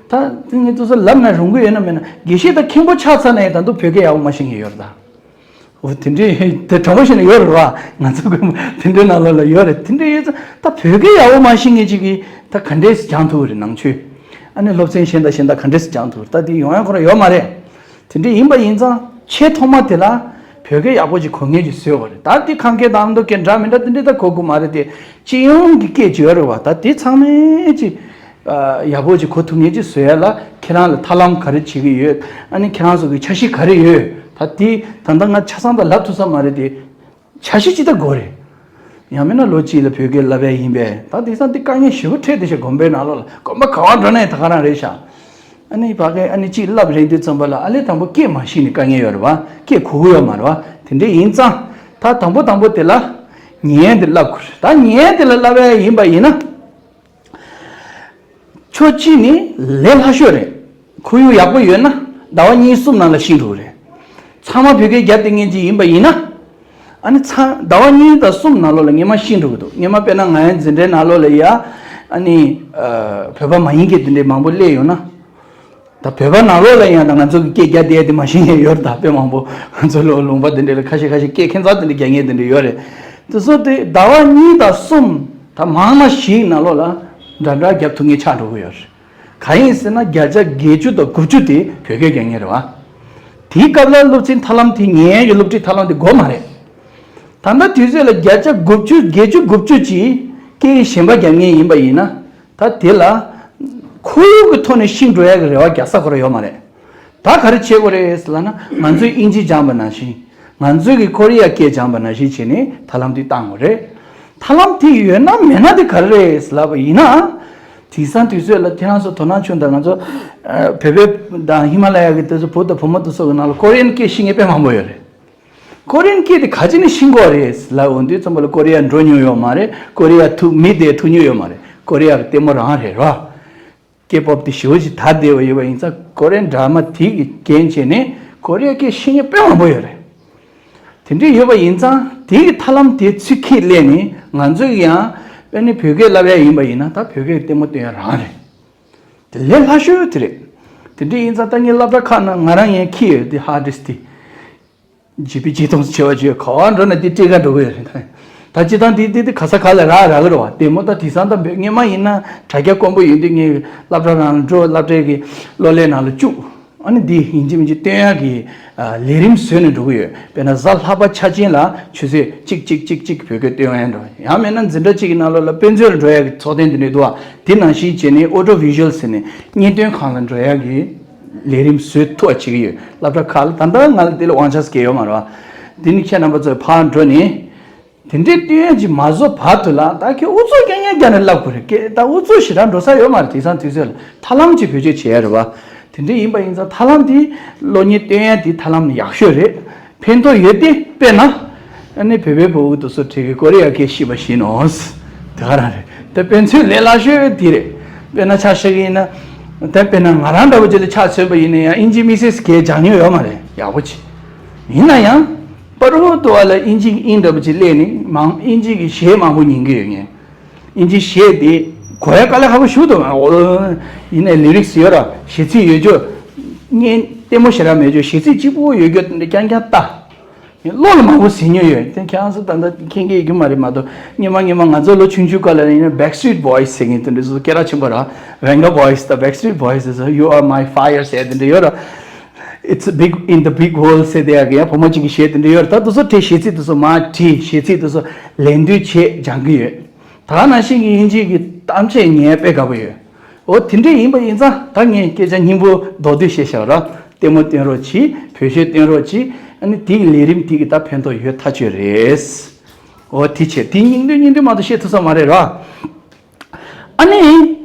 ད་དེ་ངས་དུས་ཚོད་ལབ་ན་རུང་གི་ཡོད་ན་མེད་ན་དགེ་བཤེས་དང་མཁན་པོ་ཆགས་ཚར་ན་ཡང་ད་དུང་བོད་སྐད་ཡག་པོ་མ་ཤེས་མཁན་ཡོད་རེད་ད། འོ་དེ་འདྲའི་དེ་དྲང་པོ་བཤད་ན་ཡོད་རེད་བ། ང་ཚོ་དགོན་པ་དེ་འདྲའི་ནང་ལོགས་ལ་ཡོད་རེད། དེ་འདྲའི་ཡོད་ཙང་ད་བོད་སྐད་ཡག་པོ་མ་ཤེས་མཁན་ཅིག་གིས་ད་ག་འདྲས་སྦྱང་ཐུབ་རེད་ནང་ཆོས། ཨ་ནི་སློབ་ཚན་གཞན་དང་གཞན་དང་ག་འདྲས་སྦྱང་ཐུབ་རེད། ད་དེ་ཡོང་ཡ་ཁོ་རང་ཡོད་མ་རེད། དེ་འདྲ་ཡིན་པ་ཡིན་ཙང་ཆེས་ཐོག་མ་དེ་ལ་བོད་སྐད་ཡག་པོ་ཅིག་གོ་མཁན་ཅིག་བཟོས་པ་རེད། ད་དེ་ཁམས་སྐད་དང་ཨ་མདོ་སྐད་འདྲ་མི་འདྲ་དེ་འདྲ་ད་གོ་དགོས་མ་རེད་དེ། སྤྱི་ཡོངས་ཀྱི་སྐད་ཅིག་ཡོད་རེད་བ། ད་དེ་ཚང་མས་ཅིག་ཡག་པོ་ཅིག་གོ་ཐུབ་མཁན་ཅིག་བཟོ་ཡ་ལ་ཁྱེད་རང་ལ་ཐབས་ལམ་ག་རེ་བྱེད་ཀྱི་ཡོད། ཨ་ནི་ཁྱེད་རང་ཚོ་གི་འཆར་གཞི་ག་རེ་ཡོད། ད་དེ་ད་ལྟ་ང་ཆ་ཚང་ད་ལབ་ཐུབ་ས་མ་རེད་དེ། འཆར་གཞི་ཅིག་ད་དགོས་རེད། ཡང་མིན་ན་ལོ་གཅིག་ལ་བོད་སྐད་བསླབ་ཡ་ཡིན་པས། ད་དེང་སང་འདི་དཀའ་ངལ་ཞེ་པོ་འཕྲད་བསྡད་ཤག་དགོན་པའི་ནང་ལོགས་ལ། དགོན་པ་ག་པར་འགྲོ་ནའི་ད་ག་རང་རེད་ཤག་ཨ་ནི་ཕ་གི་ཨ་ནི་གཅིག་བསླབ་རན་དུས་ཙམ་པ་ལ་ཨ་ལས་དང་པོ་སྐད་མ་ཤེས་ནས་དཀའ་ངལ་ཡོད་རེད་བ། སྐད་གོ་གི་ཡོད་མ་རེད་བ། དེ་འདྲ་ཡིན་ཙང་ད་དང་པོ་དང་པོ་དེ་ལ་ཉན་དེ་བསླབ་དགོས་རེད། ད་ཉན་དེ་ལ་བསླབ་ཡ་ཡིན་པ་ཡིན་ན། ཕྱོགས་གཅིག་ནས་ལས་སླ་ཤོས་རེད། ཁོར་ཡུག་ཡག་པོ་ཡོད་ན་ཟླ་བ་གཉིས་གསུམ་ནང་ལ་ཤེས་འགྲོ་གི་རེད། ཚང་མ་བོད་སྐད་རྒྱབ་སྟེ་ངེས་ཅིག་ཡིན་པ་ཡིན་ན། ཨ་ནི་ཚ་ཟླ་བ་གཉིས་དང་གསུམ་ནང་ལོགས་ལ་སྔོན་མ་ཤེས་འགྲོ་གི་འདུག་སྔོན་མ་དཔེར་ན་ང་ཡང་འཛིན་གྲྭའི་ནང་ལོགས་ལ་ཡ། ཨ་ནི། བོད་པ་མ་ཡིན་མཁན་དེ་འདྲའི་མང་པོ་སླེབས་ཡོང་ན། ད་བོད་པ་ནང་ལོགས་ལ་ཡང་ད་ང་ཚོ་གི་སྐད་རྒྱག་བསྡད་དེ་མ་ཤེས་མཁན་ཡོད་རེད། ད་དཔེ་མང་པོ་ང་ཚོ་ལོ་ལུང་པ་དེ་འདྲ་ལ་ཁ་ཤས་ཁ་ཤས་སྐད་ཁྱད་མཚར་དེ་འདྲ་རྒྱག་མཁན་དེ་འདྲ་ཡོད་རེད། དེ་ཚོ་དེ་ཟླ་བ་གཉིས་དང་གསུམ་ད་མང་ན་ཞིག་ནང་ལོགས་ལ་འདྲ་འདྲ་རྒྱབ་ཐུབ་མཁན་ཆགས་འགྲོ་གི་ཡོད་རེད། གང་ཡིན་ཟེར་ན་བརྒྱ་ཆ་བརྒྱད་ཅུ་དང་དགུ་བཅུ་དེ་བོད་སྐད་རྒྱག་མཁན་རེད་བ། དེའི་སྐབས་ལ་སློབ་ཚན་ཐབས་ལམ་དེ་ཉན་ཡག་གི་སློབ་ཁྲིད་ཐབས་ལམ་དེ་དགོས་མ་རེད། ད་ལྟ་དུས་ཚོད་ལ་བརྒྱ་ཆ་དགུ་བཅུ་བརྒྱད་ཅུ་དགུ་བཅུ་གྱིས་སྐད་ཡིག་གཞན་པ་རྒྱག་མཁན་ཡིན་པ་ཡིན་ན། ད་དེ་ལ་ཁོར་ཡུག་གི་ཐོག་ནས་ཤེས་འགྲོ་ཡག་གི་རེ་བ་རྒྱག་ས་ཁོ་རང་ཡོད་མ་རེད། ད་ག་རེ་བྱེད་དགོས་རེད་ཟེར་ལབ་ན་ང་ཚོས་དབྱིན་ཇི་སྦྱངས་པ་ནང་བཞིན། ང་ཚོས་ཀྱི་ཀོ་རི་ཡ་སྐད་སྦྱངས་པ་ནང་བཞིན་བྱས་ནས་ཐབས་ལམ་དེ་བཏང་དགོས་རེད། ཐབས་ལམ་དེ་ཡོད་ན་མེད་ན་དེ་ག་རེ་རེད་ཟེར་ལབ་པ་ཡིན་ན། དེང་སང་དུས་ཚོད་ལ་ཁྱེད་རང་ཚོ་དོ་སྣང་ཆུང་དང་ང་ཚོ་བོད་པའི་དང་ཧི་མ་ལ་ཡ་གི་དེ་ཚོ་བུ་དང་བུ་མོ་དེ་ཚོ་གི་ནང་ལ་ཀོ་རི་ཡན་སྐད་ཤེས་མཁན་དཔེ་མང་པོ་ཡོད་རེད། ཀོ་རི་ཡན་སྐད་དེ་ག་ཅི་ནས་ཤེས་དགོས་རེད་ལབ་འོང་དུས་ཙམ་པ་ལ་ཀོ་རི་ཡ་འགྲོ་མྱོང་ཡོད་མ་རེད། ཀོ་རི་ཡ་ཐུག་མི་དེ་ཐུག་མྱོང་ཡོད་མ་རེད། ཀོ་རི་ཡ་གི་ལྟད་མོ་རང་རེད་རོ། ཀེ་པོབ་དེ་ཞེ་པོ་ཅིག་དར་བསྡད་པ་ཡོད་པ་ཡིན་ཙང་ཀོ་རི་ཡན་ཌ་ར་མ་དེ་གི་རྐྱེན་བྱས་ནས་ཀོ་རི་ཡ་སྐད་ཤེས་མཁན་དཔེ་མང་པོ་ཡོད་རེད། དེ་འདྲ་ཡོད་པ་ཡིན་ཙང་དེ་གི་ཐབས་ལམ་དེ་ཚུར་ཁྱེར་སླེབས་ནས་ང་ཚོ་གི་ཡང་དཔེ་ནི་བོད་སྐད་བསླབ་ཡ་ཡིན་པ་ཡིན་ན་ད་བོད་སྐད་ལྟད་མོ་སྟོན་ཡ་རང་རེད། དེ་ལས་སླ་ཤོས་དེ་རེད། དེ་འདྲ་ཡིན་ཙང་ད་ངའི་སློབ་གྲྭ་ཁག་ནང་ང་རང་ཡང་འཁྱེར་ཡོད་དེ་ཧར་ཌིསྐ་དེ། ཇི་བི་ཇི་སྟོང་ཟེར་བ་ཅིག་ཡོད། ག་པར་འགྲོ་ན་དེ་སྤྲད་ག་འགྲོ་གི་ཡོད་རེད། ད་སྤྱིར་བཏང་དེ་དེ་དེ་ག་ས་ག་ལ་རག་རག་གི་རེད་བ། ལྟད་མོ་ད་དེང་སང་ད་སྔོན་མ་ཡིན་ན་དྲ་རྒྱ་དཀོན་པོ་ཡོད་དུས་ངས་སློབ་གྲྭ་རང་འགྲོ་སློབ་གྲྭའི་གི་གློག་ཀླད་ནང་ལ་བཅུག་ཨ་ནི་འདི་ཡིན་གཅིག་མིན་གཅིག་སྟོན་ཡག་གི་ལས་རིམ་བཟོས་ནས་འགྲོ་གི་ཡོད། དཔེར་ན་གཟའ་ལྷག་པ་ཆ་ཅན་ལ་ཆུ་ཚོད་གཅིག་གཅིག་གཅིག་གཅིག་བོད་སྐད་སྟོན་ཡག་འགྲོ། ཡང་མིན་ན་འཛིན་གྲྭ་གཅིག་གི་ནང་ལོགས་ལ་དཔེ་མཛོད་ལ་འགྲོ་ཡག་གི་ཚོགས་ཐེངས་འདི་འདྲ་འདུག་བ། དེ་ནང་བཞིན་བྱས་ནས་ཨོ་ཌི་ཡོ་ཝི་ཞུ་ཨལ་ཟེར་ནས་བརྙན་སྟོན་ཁང་ལ་འགྲོ་ཡག་གི་ལས་རིམ་བཟོས་ཐུབ་པ་བྱེད་ཀྱི་ཡོད། སློབ་གྲྭ་ཁག་ལ་ད་ལྟ་ང་ལ་དེ་ལ་དབང་ཆ་ཟེར་མཁན་ཡོད་མ་རེད་བ། དེ་ནི་ཁྱེད་རྣམ་པ་ཚོས་ཕར་འགྲོ་ནས། དེ་འདྲའི་སྟོན་ཡག་ཅིག་མ་བཟོ་བར་དུ་ལ་ད་ཁྱེད་ཨུ་ཚུགས་རྐྱང་རྐྱང་རྒྱག་ནས་བསླབ་དགོས་རེད། ཀྱེ་ད་ཨུ་ཚུགས་ཞེ་དྲག་འགྲོ་ས་ཡོད་མ་རེད། དེང་སང་དུས་ཚོད་ལ་ཐབས་ལམ་ཅིག་བེད་སྤྱོད་བྱེད་ཡ་རེད་བ། དེ་འདྲ་ཡིན་པ་ཡིན་ཙང་ཐབས་ལམ་དེ་གློག་བརྙན་སྟོན་ཡ་དེ་ཐབས་ལམ་ཡག་ཤོས་རེད། ཕན་ཐོགས་ཡོད་དེ་དཔེར་ན། ཨ་ནི་བོད་པའི་བུ་དེ་ཚོ་ཁྲིད་ཀྱི་ཀོ་རི་ཡ་སྐད་ཤེས་པ་ཞིག་ནོ། དེ་ག་རང་རེད། དེ་དཔེ་མཚོན་ལས་སླ་ཤོས་དེ་རེད། དཔེར་ན་ཆ་བཞག་གི་ཡིན་ན། དེ་དཔེར་ན་ང་རང་འདྲ་བོ་ཅིག་ལ་ཆ་མཚོན་པ་ཡིན་ན་ཡང་དབྱིན་ཇི་དམིགས་བསལ་སྐད་སྦྱང་མྱོང་ཡོད་མ་རེད། ཡག་པོ་ཅིག་ཡིན་ན་ཡང་། པ་རུ་ཏུ་བ་ལ་དབྱིན་ཇི་གི་ཨིན་འདྲ་པོ་ཅིག་གླས་ནས་མང་དབྱིན་ཇི་གི་གཞས་མང་པོ་ཉན་གི་ཡོད་ངས། དབྱིན་ཇི་གཞས་དེ་གོ་ཡ་དཀའ་ལས་ཁག་པོ་ཞིག་འདུག་ཨོ། ཡིན་ནའི་ལི་རིགས་ཡོད་ར་གཞས་ཚིག་ཡོད་རྒྱུ། བརྙན་ལྟད་མོ་ཞེ་དྲག་མེད་རྒྱུ་གཞས་ཚིག་གཅིག་པོ་ཡོད་རྒྱུ་དེ་འདྲ་རྐྱང་རྐྱང་ལྟ། བློ་ལ་མང་པོ་ཟིན་མྱོང་ཡོད་དེ་ཁྱེད་རང་ཚོ་ད་ལྟ་མཁྱེན་གི་ཡོད་རྒྱུ་མ་རེད་མ་གཏོགས་སྔོན་མ་སྔོན་མ་ང་ཚོ་ལོ་ཆུང་ཆུང་སྐབས་ལ་ཡིན་ན་Backstreet Boys་ཟེར་མཁན་དེ་འདྲ་ཚོ་སྐད་གྲགས་ཆེན་པོ་ར། Venga Boys་དང་Backstreet Boys་དེ་ཚོ་You Are My Fire་ཟེར་དེ་འདྲ་ཡོད་ར། It's a big in the big world ཟེར་དེ་ཡག་གི་ཡང་བུ་མོ་གཅིག་གི་གཞས་དེ་འདྲ་ཡོད་རེད། ད་དེ་ཚོ་དེ་གཞས་ཚིག་དེ་ཚོ་མར་བྲིས་གཞས་ཚིག་དེ་ཚོ་ལན་འདེབས་བྱས་སྦྱང་གི་ཡོད། ད་ག་ནང་བཞིན་གྱི་དབྱིན་ཇི་གི་གཏམ་བཤད་ཉན་དཔེ་དགའ་པོ་ཡོད། འོ་དེ་འདྲ་ཡིན་པ་ཡིན་ཙང་ད་ངས་སྐད་ཆ་སྙིང་པོ་མདོར་བསྡུས་བཤད་བཞག་ར། ལྟད་མོ་སྟོན་རོགས་གྱིས། བོད་གཞས་སྟོན་རོགས་གྱིས། ཨ་ནི་དེ་གི་ལས་རིམ་དེ་གི་ད་ཕན་ཐོགས་ཡོད་ཐག་ཆོད་རེད། འོ་དེ་བྱས་དེ་སྙིང་བསྡུས་སྙིང་བསྡུས་མ་གཏོགས་བཤད་ཐུབ་ས་མ་རེད་ར། ཨ་ནི།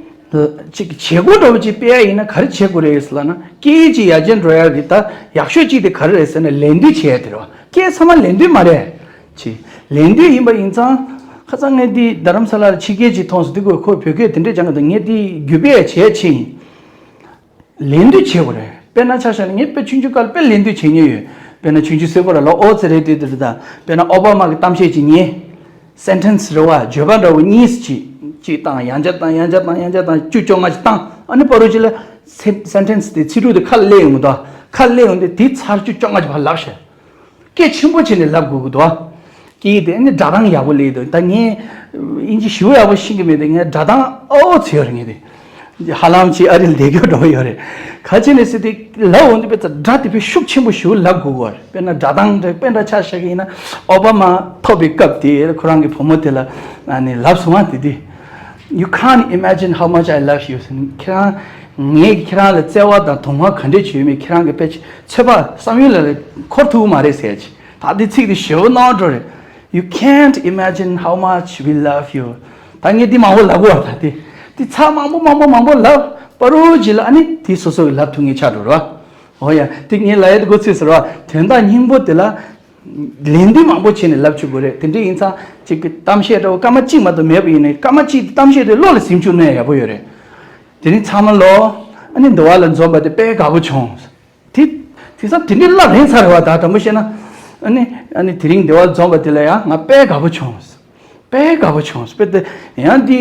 ཅིག་བྱེད་སྒོ་འདྲ་བོ་ཅིག་སྤེལ་ཡ་ཡིན་ན་ག་རེ་བྱེད་དགོས་རེད་ཟེར་ལབ་ན་སྐད་ཡིག་ཅིག་ཡར་རྒྱས་འགྲོ་ཡ་གི་ད་ཡག་ཤོས་གཅིག་དེ་ག་རེ་རེད་ཟེར་ན་ལད་ཟློས་བྱེད་ཡ་དེ་རེད་བ། སྐད་ཚང་མ་ལད་ཟློས་མ་རེད། ཅི། ལད་ཟློས་ཡིན་པ་ཡིན་ཙང་། ཁ་སང་ངས་འདི་རྡ་རམ་ས་ལར་ཕྱི་རྒྱལ་ཅིག་མཐོང་སོང་། འདི་ཁོ་ཁོ་བོད་སྐད་དེ་འདྲས་སྦྱང་གི་འདུག་ངས་འདི་བརྒྱུད་སྤེལ་བྱས་ཕྱིན། ལད་ཟློས་བྱེད་དགོས་རེད། དཔེར་ན་ཆ་བཞག་ན་ངས་དཔེ་ཆུང་ཆུང་སྐབས་དཔེ་ལད་ཟློས་བྱེད་མྱོང་ཡོད། དཔེར་ན་ཆུང་ཆུང་སེ་གོ་ར་ལོ་ཨོ་ཙི་རེད་དུས་དེ་རེད་ད། དཔེར་ན་ཨོ་བྷ་མ་གི་གཏམ་བཤད་ཅིག་ཉན། སེན་ཊེན་སི་རེད་བ། བརྗོད་པ་འདྲ་བོ་གཉིས་ཅིག་གཅིག་བཏང་ཡང་བསྐྱར་བཏང་ཡང་བསྐྱར་བཏང་ཡང་བསྐྱར་བཏང་བཅུ་བཅོ་ལྔ་ཅིག་བཏང་། ཨ་ནི་པ་རུ་ཅིག་ལ་སེ་སེན་ཊེན་སི་དེ་ཚིག་གྲོགས་དེ་ཁ་ལ་སླེབས་ཡོང་གི་འདུག་ཁ་ལ་སླེབས་ཡོང་དུས་དེའི་ཚར་བཅུ་བཅོ་ལྔ་ཅིག་ཕར་ལབ་ཤག་སྐད་ཆེན་པོ་བྱས་ནས་ལབ་དགོས་ཀྱི་འདུག་སྐད་དེ་ནི་སྒྲ་གདངས་ཡག་པོ་སླེབས་འདུག་ད་ངས་དབྱིན་ཇི་ཞེ་པོ་ཡག་པོ་ཤེས་ཀྱི་མེད་དེ་ངས་སྒྲ་གདངས་ཨོ་ཙི་ཡོད་རེད། ངས་དེ་ཧ་ལམ་ཅིག་ཨ་རི་ལ་བསྡད་རྒྱུ་འདྲ་པོ་ཡོད་རེད། ག་ཅི་ནས་ཟེར་དེ་ལབ་འོང་དུས་དཔེ་ཚ་སྒྲ་དེ་དཔེ་ཤུགས་ཆེན་པོ་ཞེ་པོ་ལབ་དགོས་ཀྱི་རེད། དཔེར་ན་སྒྲ་གདངས་དེ་དཔེ་འདྲ་ཆ་བཞག་གི་ཡིན་ན་ཨོ་བྷ་མ་ཐོབ་པའི་སྐབས་དེ་ཁོ་རང་གི་བུ་མོ་དེ་ལ་ཨ་ནི་ལབ་སོང་ང་དེ་དུས། You can't imagine how much I love you ཟེར་ནས་ཁྱེད་རང་ངས་ཁྱེད་རང་ལ་བརྩེ་བ་དང་དུང་བ་ག་འདྲས་བྱེད་མིན་ཁྱེད་རང་གི་དཔེ་ཚོད་དཔག་བསམ་ཡུལ་ལ་འཁོར་ཐུབ་ཀྱི་མ་རེད་ཟེར་གྱི། ད་འདི་ཚིག་འདི་ཞེ་པོ་རྣོ་འགྲོ་རེད། You can't imagine how much we love you. ད་ངས་འདི་མང་པོ་ལབ་དགོས་པ་ད་འདི། འདི་ཚར་མང་པོ་མང་པོ་མང་པོ་ལབ། པ་རུ་ཅིག་ལ་ཨ་ནི་དེ་སོ་སོ་གི་ལབ་ཐུབ་ངེས་ཆགས་འགྲོ་ར། འོ་ཡ། དེ་ངས་ལབ་ཡ་དེ་གོ་ཚོད་ཟེར་བ། དོན་དག་སྙིང་པོ་དེ་ལ་ལན་འདེབས་མང་པོ་བྱས་ནས་ལབ་བཅུག་དགོས་རེད། དེ་འདྲ་ཡིན་ཙང་ཅིག་གི་གཏམ་བཤད་འདྲ་བོ་སྐར་མ་གཅིག་མ་གཏོགས་མེད་པ་ཡིན་ནའི་སྐར་མ་གཅིག་དེ་གཏམ་བཤད་དེ་བློ་ལ་ཟིན་བཅུག་ན་ཡག་པོ་ཡོད་རེད། དེ་རིང་ཚང་མ་ལོ། ཨ་ནི་འདི་བ་ལ་འཛོམས་པ་དེ་དཔེ་དགའ་པོ་བྱུང་། དེ། དེང་སང་དེ་འདྲའི་ལབ་རན་ཚར་བ་ད་དྲང་པོ་བཤད་ན། ཨ་ནི། ཨ་ནི་དེ་རིང་འདི་བ་ལ་འཛོམས་པ་དེ་ལ་ཡང་ང་དཔེ་དགའ་པོ་བྱུང་། དཔེ་དགའ་པོ་བྱུང་། དཔེ་དེ། ཡང་འདི།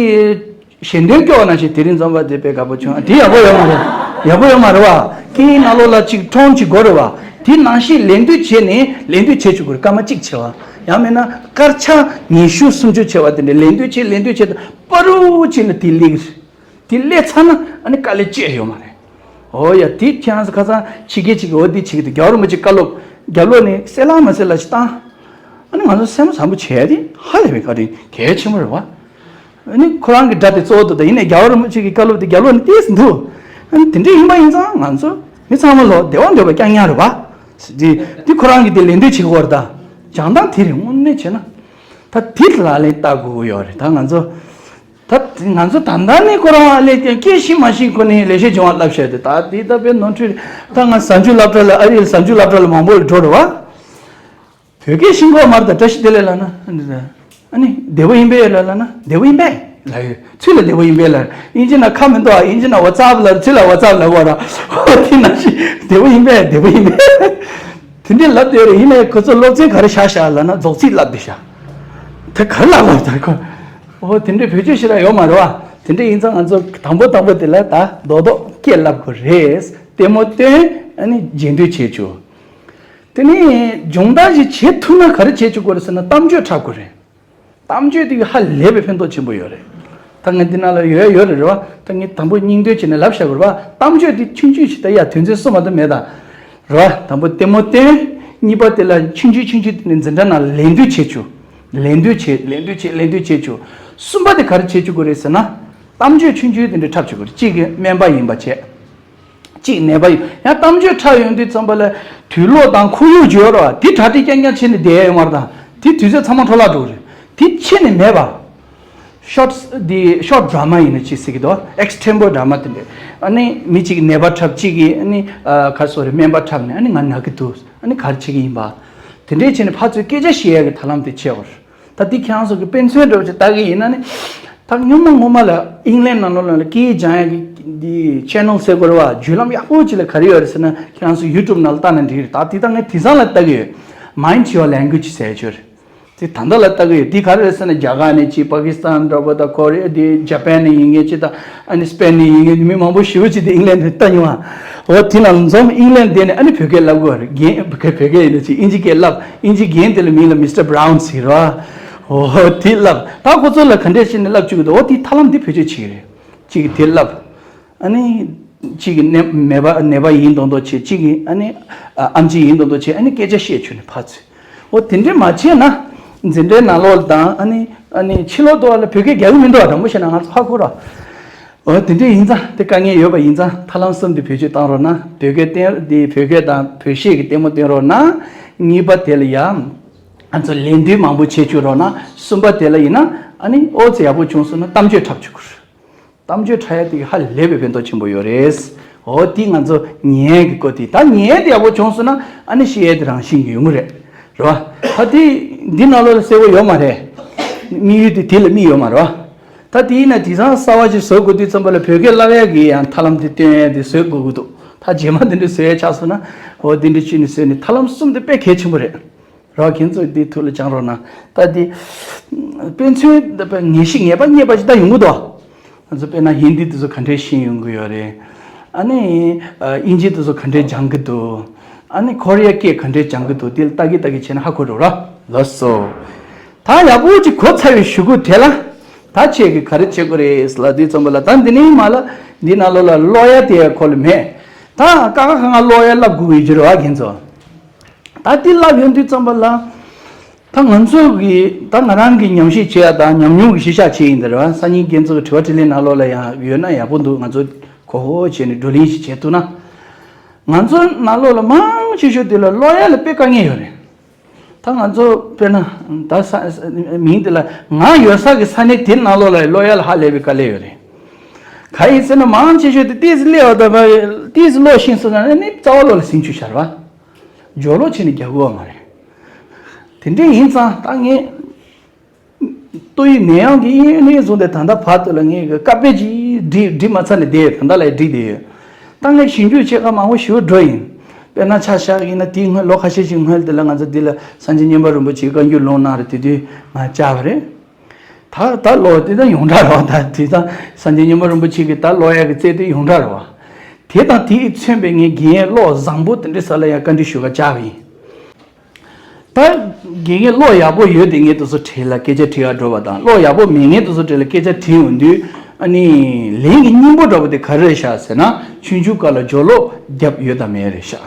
ཞལ་འདོན་སྐྱོར་ནང་བཞིན་དེ་རིང་འཛོམས་པ་དེ་དཔེ་དགའ་པོ་བྱུང་། དེ་ཡག་པོ་ཡོད་མ་རེད། ཡག་པོ་ཡོད་མ་རེད་བ། སྐད་ཡིག་ནང་ལོགས་ལ་ཅིག་ཁྲོམ་ཅིག་དགོས་རེད་བ། དེ་ནང་བཞིན་ལན་འདེབས་བྱས་ནས་ལན་འདེབས་བྱེད་བཅུག་དགོས་རེད། སྐར་མ་གཅིག་བྱས་བ། ཡང་མིན་ན་སྐར་ཆ་ཉི་ཤུ་སུམ་ཅུ་བྱས་བ་དེ་འདྲ་ལན་འདེབས་བྱས་ལན་འདེབས་བྱས་དུས་པ་རུ་ཅིག་ལ་དེ་སླེབས་ཀྱི་རེད། དེ་སླེབས་ཚར་ན་ཨ་ནི་དཀའ་ལས་ཅི་ཡང་ཡོད་མ་རེད། འོ་ཡ། དེ་ཁྱེད་རང་ཚོ་ཁ་སང་ཕྱི་རྒྱལ་ཅིག་གིས་འོ་དེ་བྱེད་ཀྱི་འདུག་རྒྱལ་བ་རིན་པོ་ཆེ་བཀའ་སློབ་རྒྱབ་ལོགས་ནས་གསལ་ལྷང་མ་གསལ་ལ་ཞིག་བཏང་། ཨ་ནི་ང་ཚོ་སེམས་བཟང་པོ་བྱས་ཏེ་ཧ་ལས་པའི་བཀའ་དྲིན་གལ་ཆེན་པོ་རེད་བ། ཨ་ནི་ཁོ་རང་གི་དགྲ་དེ་གཙོ་བོ་འདུག་ད་ཡིན་ནའི་རྒྱལ་བ་རིན་པོ་ཆེ་གི་བཀའ་སློབ་དེ་རྒྱབ་ལོགས་ནས་ཏོག་ཙམ་འདུག་ཨ་ནི་དེ་འདྲ་ཡིན་པ་ཡིན་ཙང་ང་ཚོ་མི་ཚང་མ་ལོ་བདེ་བ་འདོད་པ་རྐྱང་རྐྱང་རེད་བ། དེ་དེ་ཁོ་རང་གི་དེ་ལན་འདེབས་བྱེད་དགོས་རེད་ད། སྦྱང་སྟངས་དེ་རེད་དངོས་གནས་བྱས་ན། ད་དེ་ལ་ལན་བལྟ་དགོས་ཀྱི་ཡོད་རེད་ད་ང་ཚོ། ད་ང་ཚོ་ད་ལྟ་ནས་ཁོ་རང་ཨ་ལས་ཀྱང་སྐད་ཤེས་མ་ཤེས་ཁོ་ནས་ལས་བྱེད་སྦྱོང་བ་བསླབ་བྱས་ཏེ་ད་དེ་ད་དཔེ་ནོར་འཁྲུལ་རེད། ད་ང་གཟའ་མཇུག་སློབ་གྲྭ་ལ་ཨ་རིའི་གཟའ་མཇུག་སློབ་གྲྭ་ལ་མང་པོ་ལ་འགྲོ་རེད་བ། བོད་སྐད་ཤེས་ཁོ་མར་ད་བཀྲ་ཤིས་བདེ་ལེགས་ལབ་ན་ཨ་ནི་བདེ་པོ་ཡིན་པས་ལབ་ལབ་ན་བདེ་པོ་ཡིན་པས་ལབ་ཡོད། ཚུལ་ལ་བདེ་པོ་ཡིན་པས་ལབ། དབྱིན་ཇི་ན་ཁ་མི་འདུག་ཨ་དབྱིན་ཇི་ན་ཝ་ཙབ་ལབ་ཚུལ་ལ་ཝ་ཙབ་ལབ་དགོས་ར། ཨོ་དེ་ནང་བཞིན་བདེ་པོ་ཡིན་པས་བདེ་པོ་ཡིན་པས། དེ་འདྲའི་ལབ་བསྡད་རེད། ཡིན་ནའི་ཁོ་ཚོ་སློབ་ཚན་ག་རེ་བཞག་བཞག་ལབ་ན་རྫོགས་ཚིག་ལབ་བསྡད་བཞག་དེ་ག་རེ་ལབ་དགོས་ད་ཁོ། ཨོ་དེ་འདྲའི་བེད་སྤྱོད་ཞེ་དྲག་ཡོད་མ་རེད་བ། དེ་འདྲ་ཡིན་ཙང་ང་ཚོ་དང་པོ་དང་པོ་དེ་ལ་ད་རྡོག་རྡོག་སྐད་ལབ་དགོས་རེད། ལྟད་མོ་སྟོན། ཨ་ནི་རྗེས་ཟློས་བྱེད་རྒྱུ། དེ་ནས་སྦྱོང་བརྡར་ཞིག་བྱེད་ཐུབ་ན་ག་རེ་བྱེད་བཅུག་དགོས་རེད་ཟེར་ན་གཏམ་བརྗོད་འཁྲབ་དགོས་རེད། གཏམ་བརྗོད་དེ་གི་ཧ་ལས་པའི་ཕན་ཐོགས་ཆེན་པོ་ཡོད་རེད། ད་ངས་འདི་ནང་ལ་ཡོད་ཡོད་རེད་རེད་བ། ད་ངས་དང་པོ་སྙིང་འདོན་བྱས་ནས་ལབ་བཞག་དགོས་རེད་བ། གཏམ་བརྗོད་དེ་ཆུང་ཆུང་ཞིག་ད་ཡ་དོན་ཚན་གསུམ་མ་གཏོགས་མེད་ད། རེད་བ། དང་པོ་ལྟད་མོ་སྟོན། གཉིས་པ་དེ་ལ་ཆུང་ཆུང་ཆུང་ཆུང་དེ་ནས་འཛིན་གྲྭ་ནང་ལ་ལད་ཟློས་བྱེད་བཅུག་ལད་ཟློས་བྱེད་ལད་ཟློས་བྱེད་ལད་ཟློས་བྱེད་བཅུག་གསུམ་པ་དེ་ག་རེ་བྱེད་བཅུག་དགོས་རེད་ཟེར་ན། གཏམ་བརྗོད་ཆུང་ཆུང་དེ་འདྲ་འཁྲབ་བཅུག་དགོས་རེད། གཅིག་གིས་སྨན་པ་ཡིན་པ་བྱས། གཅིག་ནད་པ་ཡིན་ཡང་གཏམ་བརྗོད་འཁྲབ་ཡོང་དུས་ཙམ་པ་ལ་དུག་སློག་དང་ཁོར་ཡུག་བརྗོད་རོགས་དེ་གྲ་སྒྲིག་རྐྱང་རྐྱང་བྱས་ནས་བསྡད་ཡོད་མ་རེད་ད། དེ་དུས་ཚོད་ཚང་མ་འཕྲོ་བརླག་འགྲོ་གི་རེད། དེ་ཁྱེད་ནས་མེད་པ། ཤོར་དེ་ཤོར་ཌ་ར་མ་ཡིན་ན་ཅི་ཟེར་གི་འདུག་ཨེག་སི་ཊེམ་པོ་ཌ་ར་མ་དེ་འདྲས། ཨ་ནི་མི་གཅིག་གིས་ནད་པ་འཁྲབ་གཅིག་གིས་ཨ་ནི་ཨ་ག་སོ་རེ་སྨན་པ་འཁྲབ་ནས་ཨ་ནི་ང་ན་གི་འདུག་ཨ་ནི་ག་རེ་བྱེད་གི་ཡིན་པ། དེ་འདྲས་བྱས་ནས་ཕར་ཚུར་སྐད་ཆ་བཤད་ཡག་གི་ཐབས་ལམ་དེ་བྱེད་དགོས་རེད། ད་འདི་ཁྱེད་རང་ཚོ་གི་དཔེ་མཚོན་འདྲ་བོ་ཅིག་ལྟ་གི་ཡིན་ན་ནི། ད་སྔོན་མ་སྔོན་མ་ལ་ཨིང་ལན་ནང་ལོགས་ལ་སྐད་སྦྱང་ཡག་གི་འདི་ཆེ་ནལ་ཟེར་དགོས་རེད་བ། བརྒྱུད་ལམ་ཡག་པོ་ཅིག་ལ་ག་རེ་ཡོད་རེད་ཟེར་ན་ཁྱེད་རང་ཚོ་ཡུ་ཊུབ་ནང་ལ་ལྟ་ན་འགྲིག་རེད། ད་འདི་ད་ངས་དེང་སང་ལ་ལྟ་གི་ཡོད། Mind Your Language ཟེར་ཡག་ཅིག་ཡོད་རེད། དེ་ད་ལྟ་ལ་ལྟ་གི་ཡོད། འདི་ག་རེ་རེད་ཟེར་ན་རྒྱ་གར་ནས་ཅིག་པ་ཀི་སི་ཐན་འདྲ་པོ་དང་ཀོ་རི་ཡ་དེ་ཇ་པན་ནས་ཡིན་མཁན་ཅིག་དང་ཨ་ནི་སི་པེན་ནས་ཡིན་མཁན་མི་མང་པོ་ཞེ་པོ་ཅིག་དེ་ཨིང་ལན་ནས་ལྟ་མྱོང་ང་། འོ་དེ་ནང་འཛོམས་ཨིང་ལན་བསྡད་ནས་ཨ་ནི་བོད་སྐད་ལབ་དགོས་རེད། རྒན་བོད་སྐད་བོད་སྐད་ཡིན་ན་ཅིག་ཨིན་ཇི་སྐད་ལབ། ཨིན་ཇི་རྒན་དེ་ལ་མིང་ལ་མི་སི་ཊར་བྷ་རའུན་ཟེར་རོ། འོ་དེ་ལབ། ད་ཁོ་ཚོ་ལ་ག་འདྲས་བྱས་ནས་ལབ་བཅུག་གི་འདུག་འོ་དེ་ཐབས་ལམ་དེ་བེད་སྤྱོད་བྱེད་ཀྱི་རེད། གཅིག་གིས་དེ་ལབ། ཨ་ནི། གཅིག་གིས་ནད་ནད་པ་ནད་པ་ཡིན་མདོག་མདོག་བྱེད། གཅིག་གིས་ཨ་ནི། ཨ་ཨེམ་ཆི་ཡིན་མདོག་མདོག་བྱེད། ཨ་ནི་སྐད་ཆ་བཤད་བཅུག་ནས་ཕར་ཚུར། འོ་དེ་འདྲས་མ་བྱས་ན། འཛིན་གྲྭའི་ནང་ལོགས་དང་ཨ་ནི་ཨ་ནི་ཕྱི་ལོགས་དུ་བ་ལ་བོད་སྐད་རྒྱག་གི་མི་འདུག་བ། དྲང་པོ་བཤད་ན་ང་ཚོ་ཧ་གོ་ར། འོ་དེ་འདྲས་ཡིན་ཙང་དེ་དཀའ་ངལ་ཡོད་པ་ཡིན་ཙང་ཐབས་ལམ་གསུམ་དེ་བེད་སྤྱོད་བཏང་རོགས་གནང་། བོད་སྐད་བསྟན་དེ་བོད་སྐད་དང་བོད་གཞས་ཀྱི་ལྟད་མོ་སྟོན་རོགས་གནང་། གཉིས་པ་དེ་ལ་ཡང་། ང་ཚོ་ལད་ཟློས་མང་པོ་བྱེད་བཅུག་རོགས་གནང་། གསུམ་པ་དེ་ལ་ཡིན་ན་ཨ་ནི་ཨོ་ཙི་ཡག་པོ་བྱུང་སོང་ན་གཏམ་བརྗོད་འཁྲབ་བཅུག་གི་རེད། གཏམ་བརྗོད་འཁྲབ་ཡ་དེ་གི་ཧ་ལས་པའི་ཕན་ཐོགས་ཆེན་པོ་ཡོད་རེད། འོ་དེ་ང་ཚོ་ཉན་ཡ་གི་སྐོར་དེ། ད་ཉན་ཡ་དེ་ཡག་པོ་བྱུང་སོང་ན་ཨ་ནི་བཤད་ཡ་དེ་རང་བཞིན་གྱི་ཡོང་གི་རེད། རེད་བ། ད་དེ་འདི་ནང་ལོགས་ལ་གསལ་པོ་ཡོད་མ་རེད། དམིགས་ཡུལ་དེ་དེ་ལ་དམིགས་ཡོད་མ་རེད་བ། ད་དེ་ཡིན་ན་དེང་སང་གསར་བ་ཞིག་བཟོ་དགོས་དུས་ཙམ་པ་ལ་བོད་སྐད་བསླབ་ཡ་གི་ཡང་ཐབས་ལམ་དེ་སྟོན་ཡ་དེ་བཟོ་དགོས་ཀྱི་འདུག་ད་རྗེས་མ་དེ་འདྲ་བཟོ་ཡ་ཆགས་སོང་ན་འོ་དེ་འདྲ་བྱས་ནས་བཟོས་ནས་ཐབས་ལམ་གསུམ་དེ་དཔེ་གལ་ཆེན་པོ་རེད། རོགས་ཁྱེད་ཚོས་འདི་ཐུགས་ལ་བཅངས་རོགས་གནང་། ད་འདི་དཔེ་མཚོན་འདི་དཔེ་ངེས་ཤེས་ངེས་པ་རྙེད་པ་ཞིག་ད་ཡོང་གི་འདུག་ང་ཚོ་དཔེར་ན་ཧིན་དི་དེ་ཚོ་ག་འདྲས་ཤེས་ཡོང་གི་ཡོད་རེད། ཨ་ནི་ཨ་དབྱིན་ཇི་དེ་ཚོ་ག་འདྲས་སྦྱང་གི་འདུག་ཨ་ནི་ཁོ་རེ་ཡ་སྐད་ག་འདྲས་སྦྱང་གི་འདུག་དེ་ལ་ལྟ་གི་ལྟ་གི་བྱས་ན་ཧ་གོ་འགྲོ་ར། ལགས་སོ། ད་ཡག་པོ་ཅིག་གོ་ཚར་བའི་གཞུག་གུ་དེ་ལ་ད་ཁྱེད་ཀྱིས་ག་རེ་བྱེད་དགོས་རེད་ལབ་དུས་ཙམ་པ་ལ་ད་འདི་ནས་མར་ལ་འདི་ནང་ལོགས་ལ་ཀློག་ཡ་དེ་ཁོ་ལ་མེད། ད་ཀ་ཁ་ག་ང་ཀློག་ཡ་བསླབ་དགོས་ཀྱི་ཡོད་རེད་བ་ཁྱེད་ཚོ། ད་འདི་ལབ་ཡོང་དུས་ཙམ་པ་ལ། ད་ང་ཚོ་གི་ད་ང་རང་གི་ཉམས་ཞིབ་བྱེད་ཡ་དང་ཉམས་མྱོང་གི་གཞི་བཞག་བྱས་ཡིན་ད་རེད་བ། སང་ཉིན་ཁྱེད་ཚོ་གི་དྲི་བ་དྲིས་ལན་ནང་ལོགས་ལ་ཡང་ཡོད་ན་ཡག་པོ་འདུག་ང་ཚོ་གོ་བོ་བྱས་ནས་བགྲོ་གླེང་ཞིག་བྱེད་ཐུབ་ན། ང་ཚོ་ནང་ལོགས་ལ་མང་ཆེ་ཤོས་དེ་ལ་ཀློག་ཡ་ལ་དཔེ་དཀའ་ངལ་ཡོད་རེད། ད་ང་ཚོ་དཔེར་ན་ད་ས་མིང་དེ་ལ་ང་ཡོད་ས་གི་ས་གནས་དེ་ནང་ལོགས་ལ་ཀློག་ཡ་ལ་ཧ་ལས་པའི་དཀའ་ལས་ཡོད་རེད། ག་ ག་ཡིན་ཟེར་ན་མང་ཆེ་ཤོས་དེ་ཏིས་ལེ་བ་དང་ཏིས་ལོ་ཤིང་སོ་ན་ནི་རྩ་བ་ལོ་ལ་ཟིང་ཆུ་ཤར་བ། སྦྱོར་ཀློག་བྱས་ནས་རྒྱག་དགོས་བ་མ་རེད། དེ་འདྲ་ཡིན་ཙང་ད་ངས་ཏོག་དབྱིབས་ནད་ཡམས་ཀྱི་གཡས་གཡོན་ནས་བཟུང་སྟེ་ད་ལྟ་བར་དུ་ལ་ངས་ཀྱི་ཀ་པེད་ཅིག་བྲིས་བྲིས་མ་ཚར་ནས་བསྡད་ཡོད། ད་ལྟ་ལ་བྲིས་བསྡད་ཡོད། ད་ངས་ཞིབ་འཇུག་བྱེད་ཁ་མང་པོ་ཞེ་པོ་འགྲོ་ཡིན། དཔེར་ན་ཆ་བཞག་ཡིན་ན་དེའི་སྔོན་ལོ་ཁ་ཤས་ཤིག་སྔོན་དེ་ལ་ང་ཚོ་འདི་ལ་སངས་རྒྱས་མཉན་པ་རིན་པོ་ཆེའི་བཀའ་འགྱུར་ལུང་གནང་རེད། དེ་དུས་ང་བཅར་བ་རེད། ད་ད་ལོ་དེ་ད་ཡོངས་གྲགས་རེད་བ། ད་དེ་ད་སངས་རྒྱས་མཉན་པ་རིན་པོ་ཆེ་གི་ད་ཀློག་ཡག་གི་རྩལ་དེ་ཡོངས་གྲགས་རེད་བ། དེ་དང་དེས་མཚོན་པའི་ངའི་དགེ་རྒན་ཀློག་བཟང་པོ་དེ་འདྲ་ས་ལ་ཡང་བཀའ་འདྲི་ཞུ་ག་བཅར་བ་ཡིན། ད་དགེ་རྒན་ཀློག་ཡག་པོ་ཡོད་དེ་ངས་དེ་ཚོ་དྲིས་ལ་སྐད་ཆ་དྲི་ག་འགྲོ་བ་དང་ཀློག་ཡག་པོ་མེད་མཁན་དེ་ཚོ་དྲིས་ལ་སྐད་ཆ་དྲིས་ཡོང་དུས་ཨ་ནི་ལན་གྱི་སྙིང་པོ་འདྲ་པོ་དེ་ག་རེ་རེད་ཤག་ཟེར་ན་ཆུང་ཆུང་སྐབས་ལ་སྦྱོར་ཀློག་བརྒྱབ་ཡོད་དམ་མེད་རེད་ཤག་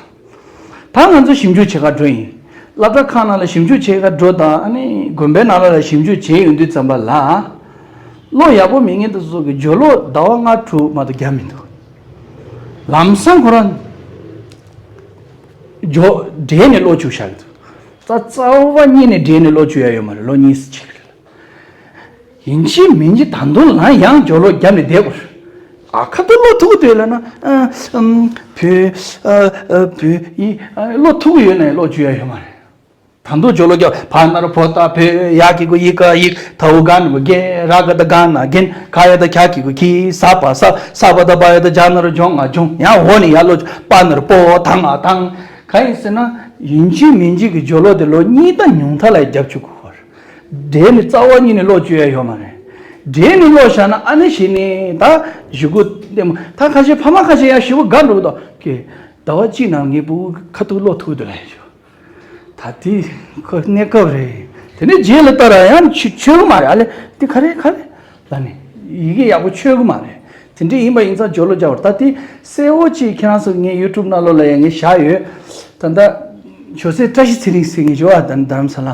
ད་ང་ཚོ་ཞིབ་འཇུག་བྱེད་ག་འགྲོ་ཡིན། སློབ་གྲྭ་ཁག་ནང་ལ་ཞིབ་འཇུག་བྱེད་ག་འགྲོ་དང་ཨ་ནི་དགོན་པའི་ནང་ལ་ལ་ཞིབ་འཇུག་བྱེད་ཡོང་དུས་ཙམ་པ་ལ། ཀློག་ཡག་པོ་མེད་མཁན་དེ་ཚོ་གི་སྦྱོར་ཀློག་ཟླ་བ་ལྔ་དྲུག་མ་གཏོགས་བརྒྱབ་མི་འདུག་ལམ་སང་ཁོ་རང་སྦྱོར་འབྲས་ནས་ཀློག་བཅུག་བཞག་གི་འདུག་རྩ་རྩ་བ་ཉིད་ནས་འབྲས་ནས་ཀློག་བཅུག་ཡ་ཡོད་མ་རེད། ལོ་གཉིས་ཙམ་ཅིག་རེད། ཡིན་གཅིག་མིན་གཅིག་ད་དུང་ལ་ཡང་སྦྱོར་ཀློག་བརྒྱབ་ནས་བསྡད་དགོས། ཨ་ཁ་ཐུག་ཀློག་ཐུབ་ཀྱི་འདུག་ལབ་ན། ཨ་ཨམ་བུ་ཨ་ཨ་བུ་ཡི་ཨ་ཀློག་ཐུབ་ཀྱི་ཡོད་ན་ཡང་ཀློག་བཅུག་ཡ་ཡོད་མ་རེད། ད་དུང་སྦྱོར་ཀློག་བརྒྱབ། བ་ན་རོ་བོ་ད་བོད། ཡ་གི་གུ་ཡི་ག་ཡིག་ད་འུ་ག་ན་འུ་རྒྱ། ར་ག་ད་ག་ན་རྒྱན། ག་ཡ་ད་ག་གི་གུ་གི། ས་པ་ས། ས་པ་ད་བ་ཡ་ད་ཇ་ན་རོ་ཇོ་ང་ཇོང་། ཡང་འོ་ནི་ཡ་ལོ་པ་ན་རོ་པོ་ད་ང་དང་། གང་ཡིན་ཟེར་ན་ཡིན་གཅིག་མིན་གཅིག་གི་སྦྱོར་ཀློག་དེ་ལོ་གཉིས་དང་ཉུང་མཐའ་ལ་རྒྱབ་བཅུག་དགོས་རེད། འབྲས་ནི་རྩ་བ་ཉིད་ནས་ཀློག་བཅུག་ཡ་ཡོད་མ་རེད། འབྲས་ནི་ཀློག་བཞག་ན་ཨ་ནི་གཞི་ནས་ད་གཞུག་གུ་ལྟད་མོ་ད་ཁ་ཤས་ཕ་མ་ཁ་ཤས་ཡང་ཞེ་པོ་དགའ་འགྲོ་གི་འདུག་གི། ཟླ་བ་གཅིག་ནང་ངའི་བུ་ཁ་ཐུག་ཀློག་ཐུབ་འདུག་ལབ་ཡ་ཞུ། ད་དེ་ཁོ་གནས་སྐབས་རེད། དེ་ནས་རྗེས་ལ་ལྟ་ར་ཡང་ཆོད་ཆོད་གི་མ་རེད། ཨ་ལེ་དེ་ག་རེ་ག་རེ་ལབ་ནས་ཡི་གེ་ཡག་པོ་ཆོད་གི་མ་རེད། དེ་འདྲ་ཡིན་པ་ཡིན་ཙང་སྦྱོར་ཀློག་རྒྱག་པར་ད་དེ་གསལ་བོ་ཅིག་ཁྱེད་རང་ཚོ་ངའི་ཡུ་ཊུབ་ནང་ལོགས་ལ་ཡང་ངས་བཞག་ཡོད། ད་ལྟ་ཇོ་སྲས་བཀྲ་ཤིས་ཚེ་རིང་ཟེར་མཁན་ཞིག་ཡོད་པ། ད་རྡ་རམ་ས་ལ།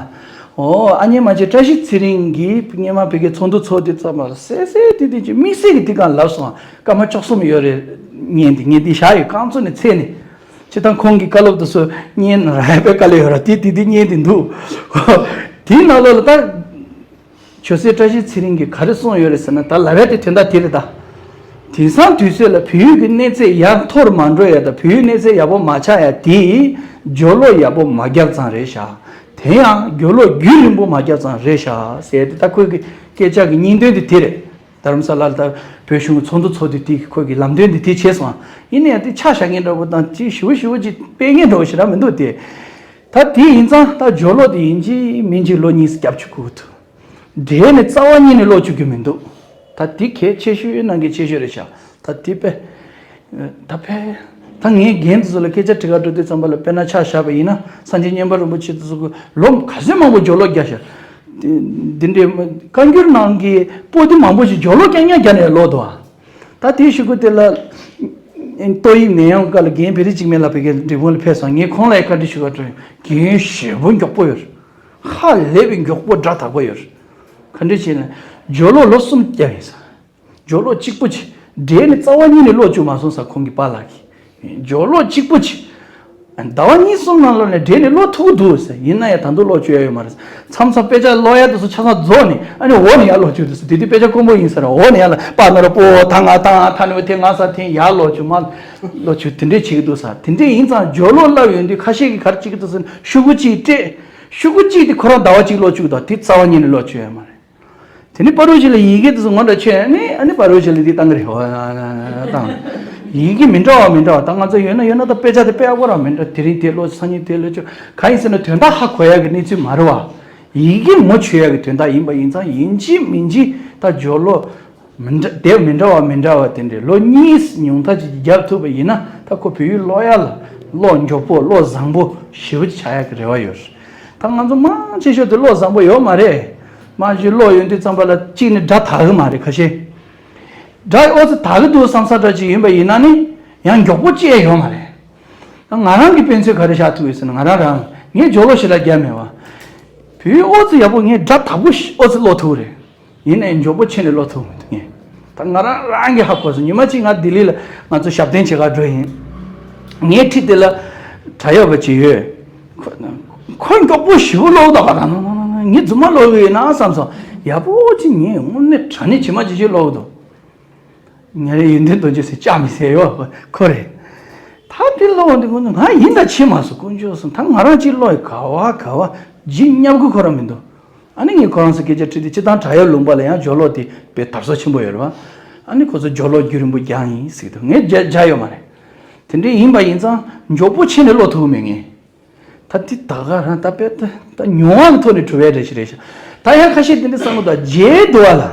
ཨོ་ཨ་མྱེས་མ་བྱེད། བཀྲ་ཤིས་ཚེ་རིང་གིས་སྔོན་མ་བོད་སྐད་ཚོགས་འདུ་ཚོགས་དུས་ཙམ་པ་ལ་གསལ་གསལ་ཏིག་ཏིག་ཅིག་དམིགས་བསལ་གྱི་དེ་གང་ལབ་སོང་། སྐར་མ་བཅུ་གསུམ་ཡོད་རེད། བརྙན་དེ་བརྙན་དེ་བཞག་ཡོད། རྐང་བཙུགས་ནས་འཚོལ་ནས། སྤྱིར་བཏང་ཁོང་གི་བཀའ་སློབ་དེ་ཚོ་བརྙན་རག་པའི་དཀའ་ལས་ཡོད་ར། དེ་དེ་དེ་བརྙན་དེ་འདུག་དེའི་ནང་ལོགས་ལ་ད། ཇོ་སྲས་བཀྲ་ཤིས་ཚེ་རིང་གིས་ག་རེ་གསུངས་ཡོད་རེད་ཟེར་ན། ད་ལབ་ཡ་དེ་དོན་དག་དེ་རེད་ད། དེང་སང་དུས་ཚོད་ལ་བོད་ཡིག་གི་གནས་ཚད་ཡར་མཐོ་རུ་མ་འགྲོ་ཡ་དང་བོད་ཡིག་གནས་ཚད་ཡག་པོ་མ་ཆགས་ཡ་དེ་སྦྱོར་ཀློག་ཡག་པོ་མ་བརྒྱབ་ཙང་རེད་ཤག་དེ་ཡང་སྦྱོར་ཀློག་རྒྱུན་རིང་པོ་མ་བརྒྱབ་ཙང་རེད་ཤག་ཟེར་ཏེ། ད་ཁོས་ཀྱི་སྐད་ཆ་གི་སྙིང་དོན་དེ་དེ་རེད། རྡ་རམ་ས་ལ་ལ་ད་བོད་གཞུང་གི་ཚོགས་འདུ་ཚོགས་དུས་དེ་ཁོས་ཀྱི་ལམ་སྟོན་དེ་དེ་བྱས་སོང་། ཡིན་ན་ཡང་དེ་ཆ་བཞག་མཁན་འདྲ་པོ་དང་ཅིག་ཞེ་པོ་ཞེ་པོ་ཅིག་སྤེལ་མཁན་འདྲ་པོ་ཞེ་དྲག་མི་འདུག་སྟེ། ད་དེ་ཡིན་ཙང་ད་སྦྱོར་ཀློག་དེ་ཡིན་གཅིག་མིན་གཅིག་ལོ་གཉིས་སུ་རྒྱབ་བཅུག་དགོས་འདུག་འབྲས་ནི་རྩ་བ་ཉིད་ནས་ཀློག་བཅུག་རྒྱུ་མི་འདུག་ད་དེ་གལ་ཆེ་ཤོས་ནང་གི་ཆེ་ཤོས་རེད་ཤག་ད་དེ་དཔེ། ད་དཔེ། ད་ངས་རྒན་དེ་ཚོ་ལ་སྐད་ཆ་དྲི་ག་འགྲོ་དུས་ཙམ་པ་ལ། དཔེར་ན་ཆ་བཞག་པ་ཡིན་ན་སངས་རྒྱས་མཉན་པ་རིན་པོ་ཆེ་དེ་ཚོ་གི་ལོ་ག་ཚོད་མང་པོ་སྦྱོར་ཀློག་རྒྱག་ཤག་དེ་འདི་འདྲའི་བཀའ་འགྱུར་ནང་གི་པོ་ཏི་མང་པོ་ཞིག་སྦྱོར་ཀློག་རྐྱང་རྐྱང་རྒྱག་ནས་ཀློག་འདུག་ད་དེའི་གཞུག་གུ་དེ་ལ་ཏོག་དབྱིབས་ནད་ཡམས་སྐབས་ལ་རྒན་བེ་རི་འཇིགས་མེད་ལགས་བོད་སྐད་འབྲི་གུང་ལ་ཕེབས་སོང་། ངས་ཁོང་ལ་ཡང་བཀའ་འདྲི་ཞུ་ག་འགྲོ་ཡིན། རྒན་ཞེ་པོ་མགྱོགས་པོ་ཡོད་རེད། ཧ་ལས་པའི་མགྱོགས་པོ་སྒྲ་དག་པོ་ཡོད་རེད། ག་འདྲ་བྱས་ན་སྦྱོར་ཀློག་ལོ་གསུམ་བརྒྱབ་ཡིན་ས། སྦྱོར་ཀློག་གཅིག་པོ་གཅིག་འབྲས་ནི་རྩ་བ་ཉིད་ནས་ཀློག་བཅུག་མ་སོང་ས། ཁོང་གི་པཱ་ལགས་ཀྱིས། སྦྱོར་ཀློག་གཅིག་པོ་གཅིག་ཟླ་བ་གཉིས་གསུམ་ནང་ལོགས་ནས་འབྲས་ནི་ཀློག་ཐུབ་ཀྱི་འདུག་ཟེར། ཡིན་ན་ཡང་ད་དུང་ཀློག་བཅུག་ཡ་ཡོད་མ་རེད། མཚམས་མཚམས་དཔེ་ཆ་ཀློག་ཡ་དེ་ཚོ་ཆ་ཚང་རྫོགས་ནས་ཨ་ནི་འོག་ནས་ཡར་ཀློག་བཅུག་འདུག་ཟེར། དེ་དུས་དཔེ་ཆ་དཀོན་པོ་ཡིན་ས་རེད། འོག་ནས་ཡར་ལ་པ་ན་རོ་པོ་ད་ང་ད་ཐ་ནི་བ་དེ་ང་ས་དེ་ཡར་ཀློག་བཅུག་མར་ཀློག་བཅུག་དེ་འདྲས་བྱེད་ཀྱི་འདུག་ས། དེ་འདྲས་ཡིན་ཙང་སྦྱོར་ཀློག་བསླབ་ཡོང་དུས་ཁ་ཤས་ཀྱིས་ག་རེ་བྱེད་ཀྱི་འདུག་ཟེར་ན། ཤོག་གུ་གཅིག་སྤྲད། ཤོག་གུ་གཅིག་དེ་ཁོ་རང་ཟླ་བ་གཅིག་ཀློག་བཅུག་དང་དེ་རྩ་བ་ཉིད་ནས་ཀློག་བཅུག་ཡ་མ་རེད། དེ་ནི་པ་རུ་ཞིག་ལ་ཡི་གེ་དེ་ཚོ་ངོ་འདྲ་ཆེ་ནི་ཨ་ནི་པ་རུ་ཞིག་ལ་དེ་བཏང་གི་རེད། ཨོ་བཏང་། ཡི་གེ་མི་འདྲ་བ་མི་འདྲ་བ། ད་ང་ཚོ་ཡོད་ན་ཡོད་ན་ད་དཔེ་ཆ་དེ་དཔེ་ཨ་ཁོ་རང་མི་འདྲ། དེ་རིང་དེ་ཀློག་སང་ཉིན་དེ་ཀློག་ཆོག་གང་ཡིན་ཟེར་ན་དོན་དག་ཧ་གོ་ཡ་གི་གནས་ཚུལ་མ་རེད་བ། ཡི་གེ་ངོ་ཆོད་ཡ་གི་དོན་དག་ཡིན་པ་ཡིན་ཙང་ཡིན་གཅིག་མིན་གཅིག་ད་སྦྱོར་ཀློག་མི་འདྲ་དེབ་མི་འདྲ་བ་མི་འདྲ་བ་དེ་འདྲའི་ལོ་གཉིས་ཉུང་མཐའ་ཅིག་རྒྱབ་ཐུབ་པ་ཡིན་ན་ད་ཁོ་བོད་ཡིག་ཀློག་ཡ་ལ་ཀློག་མགྱོགས་པོ་ཀློག་བཟང་པོ་ཞེ་པོ་ཅིག་ཆགས་ཡ་གི་རེ་བ་ཡོད། ད་ང་ཚོ་མང་ཆེ་ཤོས་དེ་ཀློག་བཟང་པོ་ཡོད་མ་རེད། མང་ཆེ་ཀློག་ཡོང་དུས་ཙམ་པ་ལ་གཅིག་ནི་སྒྲ་དག་གི་མ་རེད། ཁ་ཤས་སྒྲ་ཨོ་ཙི་དག་གི་འདུག་བསམ་ས་འདྲ་ཅིག་ཡིན་པ་ཡིན་ན་ནི་ཡང་མགྱོགས་པོ་བཅད་ཡོད་མ་རེད། ད་ང་རང་གི་དཔེ་མཚོན་ག་རེ་བཞག་ཐུབ་ཡོད་ཟེར་ན། ང་རང་རང་ངས་སྦྱོར་ཀློག་ཞེ་དྲག་རྒྱབ་མེད་བ། བོད་ཡིག་ཨོ་ཙི་ཡག་པོ་ངས་སྒྲ་དག་པོ་ཞིག་ཨོ་ཙི་ཀློག་ཐུབ་རེད། ཡིན་ནའི་མགྱོགས་པོ་ཕྱིན་ནས་ཀློག་ཐུབ་མི་འདུག་ངས་ད་ང་རང་རང་གིས་ཧ་གོ་སོང་། ཉི་མ་གཅིག་ང་ལྡི་ལི་ལ་ང་ཚོ་ཞབས་བརྟན་བྱེད་གར་འགྲོ་ཡིན། ངའི་འཁྲིས་དེ་ལ་དྲ་ཡག་པ་ཅིག་ཡོད། ཁོ་ཁོ་མགྱོགས་པོ་ཞེ་པོ་ཀློག་འདུག་ག་ངས་རྫུན་མ་ཀློག་གི་ཡོད་ན་བསམ་སོང་། ཡག་པོ་ཅིག་ངས་དངོས་གནས་དྲང་གནས་ཇི་མ་ཇི་བཞིན་ཀློག་འདུག་ཉ་རེ་ཡོན་ཏན་རྡོ་རྗེ་ཟེར་ལྕགས་མི་ཟེར་ཡོད་ཁོ་རེད། ད་དེ་ཀློག་འདི་ཀུན་ང་ཡིན་ད་ཆེ་མ་སོང་དཀོན་མཆོག་གསུམ། ད་ང་རང་གཅིག་ཀློག་ཡི་ག་བ་ག་བ་ཇི་སྙབ་གི་ཁོ་རང་མི་འདུག་ཨ་ནི་ངས་ཁོ་རང་ཚོ་སྐད་ཆ་དྲིས་ཏེ་སྤྱིར་བཏང་བྲག་གཡབ་ལུང་པ་ལ་ཡང་སྦྱོར་ཀློག་དེ་དཔེ་དར་སོ་ཆེན་པོ་ཡོད་རེད་བ། ཨ་ནི་ཁོ་ཚོ་སྦྱོར་ཀློག་རྒྱུན་རིང་པོ་རྒྱག་ཡིན་ཟེར་གི་འདུག་ངས་རྒྱག་རྒྱག་ཡོད་མ་རེད། དེ་འདྲ་ཡིན་པ་ཡིན་ཙང་མགྱོགས་པོ་ཕྱིན་ནས་ཀློག་ཐུབ་མེད་ངས། ད་དེ་ད་ག་རང་ད་དཔེ་ད་ད་མྱོང་བ་གི་ཐོག་ནས་གྲུབ་པའི་རེ་ཞིག་རེད་ཤག་ད་ཡང་ཁ་ཤས་དེ་འདྲ་བསམ་བློ་ད་རྗེས་འདུག་བ་ལ།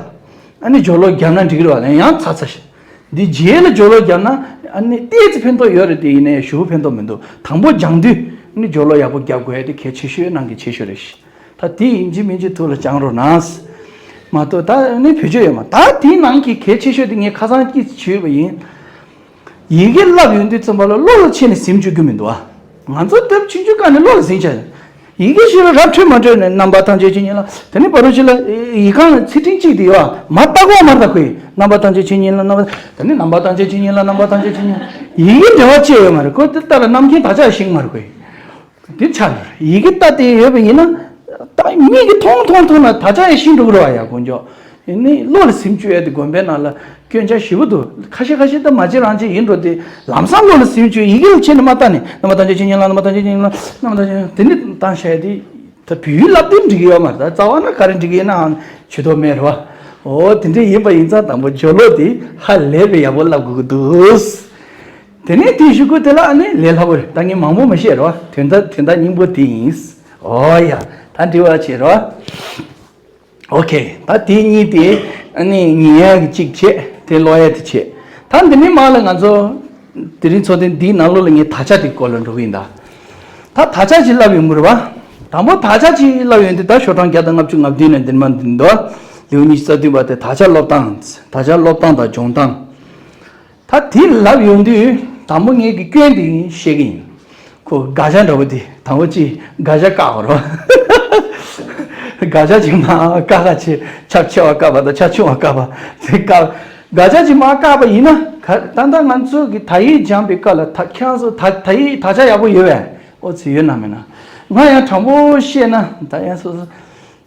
ཨ་ནི་སྦྱོར་ཀློག་བརྒྱབ་ན་འགྲིག་རེད་བ་ལ་ཡང་ཚ་ཚ་ཤག་འདི་རྗེས་ལ་སྦྱོར་ཀློག་བརྒྱབ་ན་ཨ་ནི་ཏོག་ཙམ་ཕན་ཐོགས་ཡོད་རེད། དེ་ཡིན་ནའི་ཞུ་ཕན་ཐོགས་མི་འདུག་དང་པོ་སྦྱང་དུས་ཨ་ནི་སྦྱོར་ཀློག་ཡག་པོ་བརྒྱབ་དགོས་ཡ་དེ་གལ་ཆེ་ཤོས་ནང་གི་ཆེ་ཤོས་རེད་ཤག་ད་དེ་ཡིན་གཅིག་མིན་གཅིག་ཐུགས་ལ་བཅངས་རོགས་གནང་། མ་གཏོགས་ད་ཨ་ནི་བེད་སྤྱོད་ཡོད་མ་ད་དེའི་ནང་གི་གལ་ཆེ་ཤོས་དེ་ངས་ཁ་སང་སྐྱིད་ཞུས་པ་ཡིན། ཡི་གེ་བསླབ་ཡོང་དུས་ཙམ་པ་ལ་བློ་ལ་ཆེ་ནས་ཟིན་བཅུག་རྒྱུ་མི་འདུག་ཨ། ང་ཚོ་སྟབས་ཆུང་ཆུང་སྒང་ནས་བློ་ལ་ཟིན་བྱས། ཡི་གེ་ཞིག་ལ་རབ་འཕྲོད་མ་འཕྲོད་ནས་རྣམ་པ་ཐམས་ཅད་ཇི་སྙེད་ལ། དེ་ནས་བར་དུ་ཅི་ལ་ཡི་གང་ཚིག་ཕྲེང་གཅིག་དེ་ཡོད་ཨ། མ་བརྟག་གོ་མ་བརྟག་གོ་ཡི་རྣམ་པ་ཐམས་ཅད་ཇི་སྙེད་ལ་རྣམ་པ། དེ་ནས་རྣམ་པ་ཐམས་ཅད་ཇི་སྙེད་ལ་རྣམ་པ་ཐམས་ཅད་ཇི་སྙེད། ཡི་གེ་འབྲེལ་བ་ཅི་ཡོད་མ་རེད། ཁོ་དེ་ལྟ་ལ་རྣམ་མཁྱེན་དག་ཆ་ཤེས་མ་རེད་ཁོ། དེ་ཆགས་ཡོད་རེད། ཡི་གེ་ལྟ་དེ་ཡོད་པ་ཡིན་ན། ད་མིག་གིས་མཐོང་མཐོང་མཐོང་ན་དག་ཆ་ཡང་ཤེས་འགྲོ་གི་རེད་བ་ཡ་དཀོན་མཆོག་ཡིན་ནི་བློ་ལ་ཟིན་བཅུག་ཡ་དེ་དགོན་པའི་ནང་ལ་སྐྱོན་ཆ་ཞེ་པོ་འདུག་ཁ་ཤས་ཁ་ཤས་ད་མ་བྱེད་རང་བྱེད་ཡིན་འགྲོ་དེ་ལམ་སང་བློ་ལ་ཟིན་བཅུག་ཡི་གེ་ལ་ཆེ་ནི་མ་ལྟ་ནི་རྣམ་པ་ཐམས་ཅད་ཇི་སྙེད་ལ་རྣམ་པ་ཐམས་ཅད་ཇི་སྙེད་ལ་རྣམ་པ་ཐམས་ཅད་དེ་ནི་བཏང་བྱ་ཡ་དེ། ད་བོད་ཡིག་བསླབ་དུས་འགྲིག་གི་ཡོད་མ་རེད། ད་རྩ་བ་ན་ག་རེ་འགྲིག་གི་ཡིན་ནའང་ཇུས་གཏོགས་མེད་རེད་བ། འོ་དེ་འདྲ་ཡིན་པ་ཡིན་ཙང་དང་པོ་སྦྱོར་ཀློག་དེ་ཧ་ལས་པའི་ཡག་པོ་བསླབ་དགོས་ཀྱི་འདུག་དེ་ནས་དེའི་གཞུག་གུ་དེ་ལ་ཨ་ནི་ལས་སླ་པོ་རེད། ད་ངས་མང་པོ་མ་བཤད་རོ། དོན་དག་དོན་དག་སྙིང་པོ་དེ་ཡིན། ཨོ་ཡ། ད་འདྲི་བ་བྱེད་རོ། ཨོ་ཁེ། ད་དེ་གཉིས་དེ་ཨ་ནི་ཉན་ཡག་གི་གཅིག་བྱེད། དེ་ཀློག་ཡག་དེ་བྱེད། ད་འདི་ནས་མར་ལ་ང་ཚོ་དེ་རིང་ཚོགས་ཐེངས་འདིའི་ནང་ལོགས་ལ་ངས་དག་ཆ་དེ་སྐོར་ལ་འགྲོ་གི་ཡིན་ད། ད་དག་ཆ་ཅིག་བསླབ་ཡོང་གི་རེད་བ། དང་པོ་དག་ཆ་ཅིག་བསླབ་ཡོང་དུས་ད་ཤོག་གྲངས་བརྒྱ་དང་ལྔ་བཅུ་ང་བདུན་ནས་འདིར་མར་འདི་འདུག་ལེའུ་ཉི་ཤུ་རྩ་བདུན་པ་དེ་དག་ཆ་སློབ་སྟངས། དག་ཆ་སློབ་སྟངས་དང་སྦྱོང་སྟངས། ད་དེ་ལབ་ཡོང་དུས་དང་པོ་ངས་ཀྱི་སྐྱོན་དེ་བཤད་ཀྱི་ཡིན། ཁོ་དགག་བྱ་འདྲ་པོ་དེ་དང་པོ་ཅིག་དགག་བྱ་བཀག་པ་རོ། དགག་བྱ་ཅིག་མ་བཀག་ཁ་ཆེ་ཆ་ཆེ་བ་བཀག་པ་དང་ཆ་ཆུང་བ་བཀག་པ་དེ་བཀག་དགག་བྱ་ཅིག་མ་བཀག་པ་ཡིན་ན་ག་ད་ལྟ་ང་ཚོ་གི་དག་ཡིག་སྦྱངས་པའི་སྐབས་ལ་ད་ཁྱེད་རང་ཚོ་ད་དག་ཡིག་དག་ཆ་ཡག་པོ་ཡོད་པས། ཨོ་ཙི་ཡོད་ན་མེད་ན། ང་ཡང་དྲང་པོ་བཤད་ན་ད་ཡང་སོ་སོ།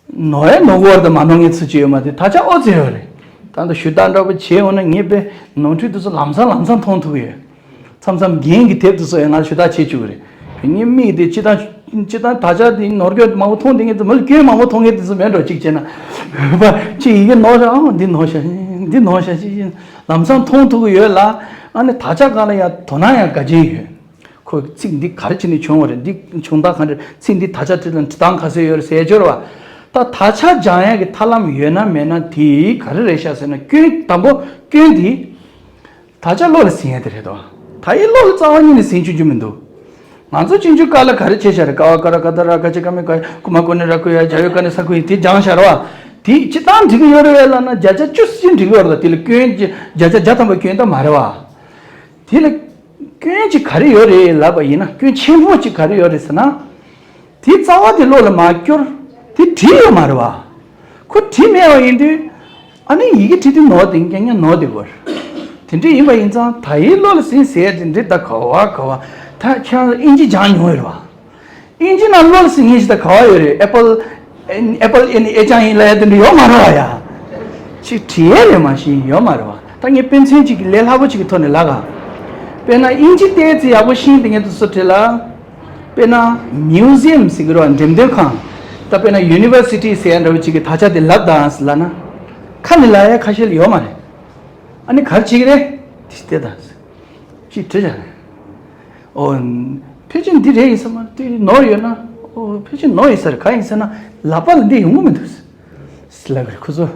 ནོར་ཡ་ནོར་གོ་བར་དུ་མ་ནོར་ངེས་ཚུལ་ཅི་ཡོད་མ་དེ་ད་ཆ་ཨོ་ཙི་ཡོད་རེད། ད་ལྟ་ཞུ་དག་འདྲ་པོ་བྱས་འོང་ན་ངས་དཔེ་ནོར་འཁྲུལ་དེ་ཚོ་ལམ་སང་ལམ་སང་མཐོང་ཐུབ་ཡོད། མཚམས་མཚམས་རྒན་གྱི་དེབ་དེ་ཚོ་ཡང་ང་ཞུ་དག་བྱེད་བཅུག་གི་རེད། ངའི་མིག་དེ་སྤྱི་བཏང་སྤྱི་བཏང་ད་ཆ་དེ་ནོར་སྐྱོན་མང་པོ་མཐོང་དེ་ངེས་དེ་མི་ལ་སྐྱོན་མང་པོ་མཐོང་ངེས་དེ་ཚོ་མེད་འགྲོ་གཅིག་བྱས་ན། ཅིག་ཡི་གེ་ནོར་ཤག་ཨང་འདི་ནོར་ཤག་འདི་ནོར་ཤག་ཅིག་ལམ་སང་མཐོང་ཐུབ་ཀྱི་ཡོད་ལ། ཨ་ནི་ད་ཆ་གང་ལ་ཡང་དོ་སྣང་ཡང་ག་ཅན་ཡོད། ཁོས་ཚིག་འདི་ག་རེ་བྱས་ནས་བྱུང་བ་རེད། འདི་བྱུང་སྟངས་ག་འདྲ། ཚིག་འདི་ད་ཆ་དེ་དང་འབྲི་སྟངས་ག་ཚོད་ཡོད་རེད་ཟེར་སྦྱོར་བ། ད་ད་ཆ་སྦྱང་ཡག་གི་ཐབས་ལམ་ཡོད་ན་མེད་ན་དེ་ག་རེ་རེད་ཤག་ཟེར་ན་སྐྱོན་དང་པོ་སྐྱོན་འདི། ད་ཆ་བློ་ལ་ཟིན་ཡག་དེ་རེད་དོ། ད་ཡི་བློ་ལ་རྩ་བ་ཉིད་ནས་ཟིན་བཅུག་རྒྱུ་མི་འདུག་ང་ཚོ་སྤྱི་ཆོས་སྐད་ལ་ག་རེ་བྱས་ཤག་རེད། ཀ་བ་ཀ་ར་ཀ་ད་ར་ཀ་ཅི་ཀ་མི་ཀ་ཀུ་མ་ཀུ་ནི་ར་ཀུ་ཡ་ཇ་ཡོ་ཀ་ནི་ས་ཀུ་ཡི་དེ་སྦྱངས་ཤག་རེད་བ། དེ་སྤྱིར་བཏང་འགྲིག་གི་ཡོད་རེད་བས་ལབ་ན་བརྒྱ་ཆ་བཅུ་གཅིག་འགྲིག་གི་ཡོད་རེད། ད་དེ་ལ་སྐྱོན་བརྒྱ་ཆ་བརྒྱ་ཐམ་པ་སྐྱོན་ད་མ་རེད་བ། དེ་ལ་སྐྱོན་གཅིག་ག་རེ་ཡོད་རེད་ལབ་པ་ཡིན་ན་སྐྱོན་ཆེན་པོ་གཅིག་ག་རེ་ཡོད་རེད་ཟེར་ན། དེ་རྩ་བ་དེ་བློ་ལ་མ་སྐྱོར། དེ་བྲིས་ཡོད་མ་རེད་བ། ཁོ་བྲིས་མེད་པ་ཡིན་དུས། ཨ་ནི་ཡི་གེ་བྲིས་དུས་ནོར་དེ་རྐྱང་རྐྱང་ནོར་དེ་གོ། དེ་འདྲ་ཡིན་པ་ཡིན་ཙང་ད་ཡི་བློ་ལ་ཟིན་ཟེར་དེ་འདྲ་ད་ག་བ་ག་བ། ད་ཁྱེད་རང་ཨིན་ཇི་སྦྱང་མྱོང་ཡོད་རེད་བ། ཨིན་ཇི་ནང་བློ་ལ་ཟིན་ངེས་ཤིག་ད་ག་བ་ཡོད་རེད། ཨེ་པལ། ཨེ་པལ་ཨེ་ནི་ཨེ་ཅང་ཡིན་ལ་ཡ་དེ་འདྲ་ཡོད་མ་རེད་བ་ཡ། ཅིག་བྲིས་ཡས་རེད་མ་གཞི་ཡོད་མ་རེད་བ། ད་ངས་དཔེ་མཚོན་ཅིག་གི་ལས་སླ་པོ་ཅིག་གི་ཐོག་ནས་ལབ་ག་དཔེར་ན་ཨིན་ཇི་བལྟས་ཚེ་ཡག་པོ་ཤེས་དེ་ངས་དུ་སུ་བྲིས་ལ། དཔེར་ན་མིའུ་ཟི་ཡམ་ཟེར་གི་རེད་བ། འགྲེམས་སྟོན་ཁང་། ད་དཔེར་ན་ཡུ་ནི་ཝར་སི་ཊི་ཟེར་ཡ་འདྲ་བོ་ཅིག་གི་དག་ཆ་དེ་ལབ་དང་ལབ་ན། ཁ་ནས་ལབ་ཡ་ཁ་ཤས་ལ་ཡོད་མ་རེད། ཨ་ནི་ག་རེ་བྱེད་ཀྱི་རེད། དེ་དེ་དང་། ཅིག་བྲིས་བཞག་ནས། ཨོ། ཕལ་ཆེར་འདི་རེད་ཡིན་ས་མ་རེད། དེ་ནོར་ཡོད་ན། ཨོ་ཕལ་ཆེར་ནོར་ཡིན་ས་རེད། གང་ཡིན་ཟེར་ན་ལག་པ་ལ་འདི་ཡོང་གི་མི་འདུག་ཟེར་ལབ་གི་རེད་ཁོ་ཚོ།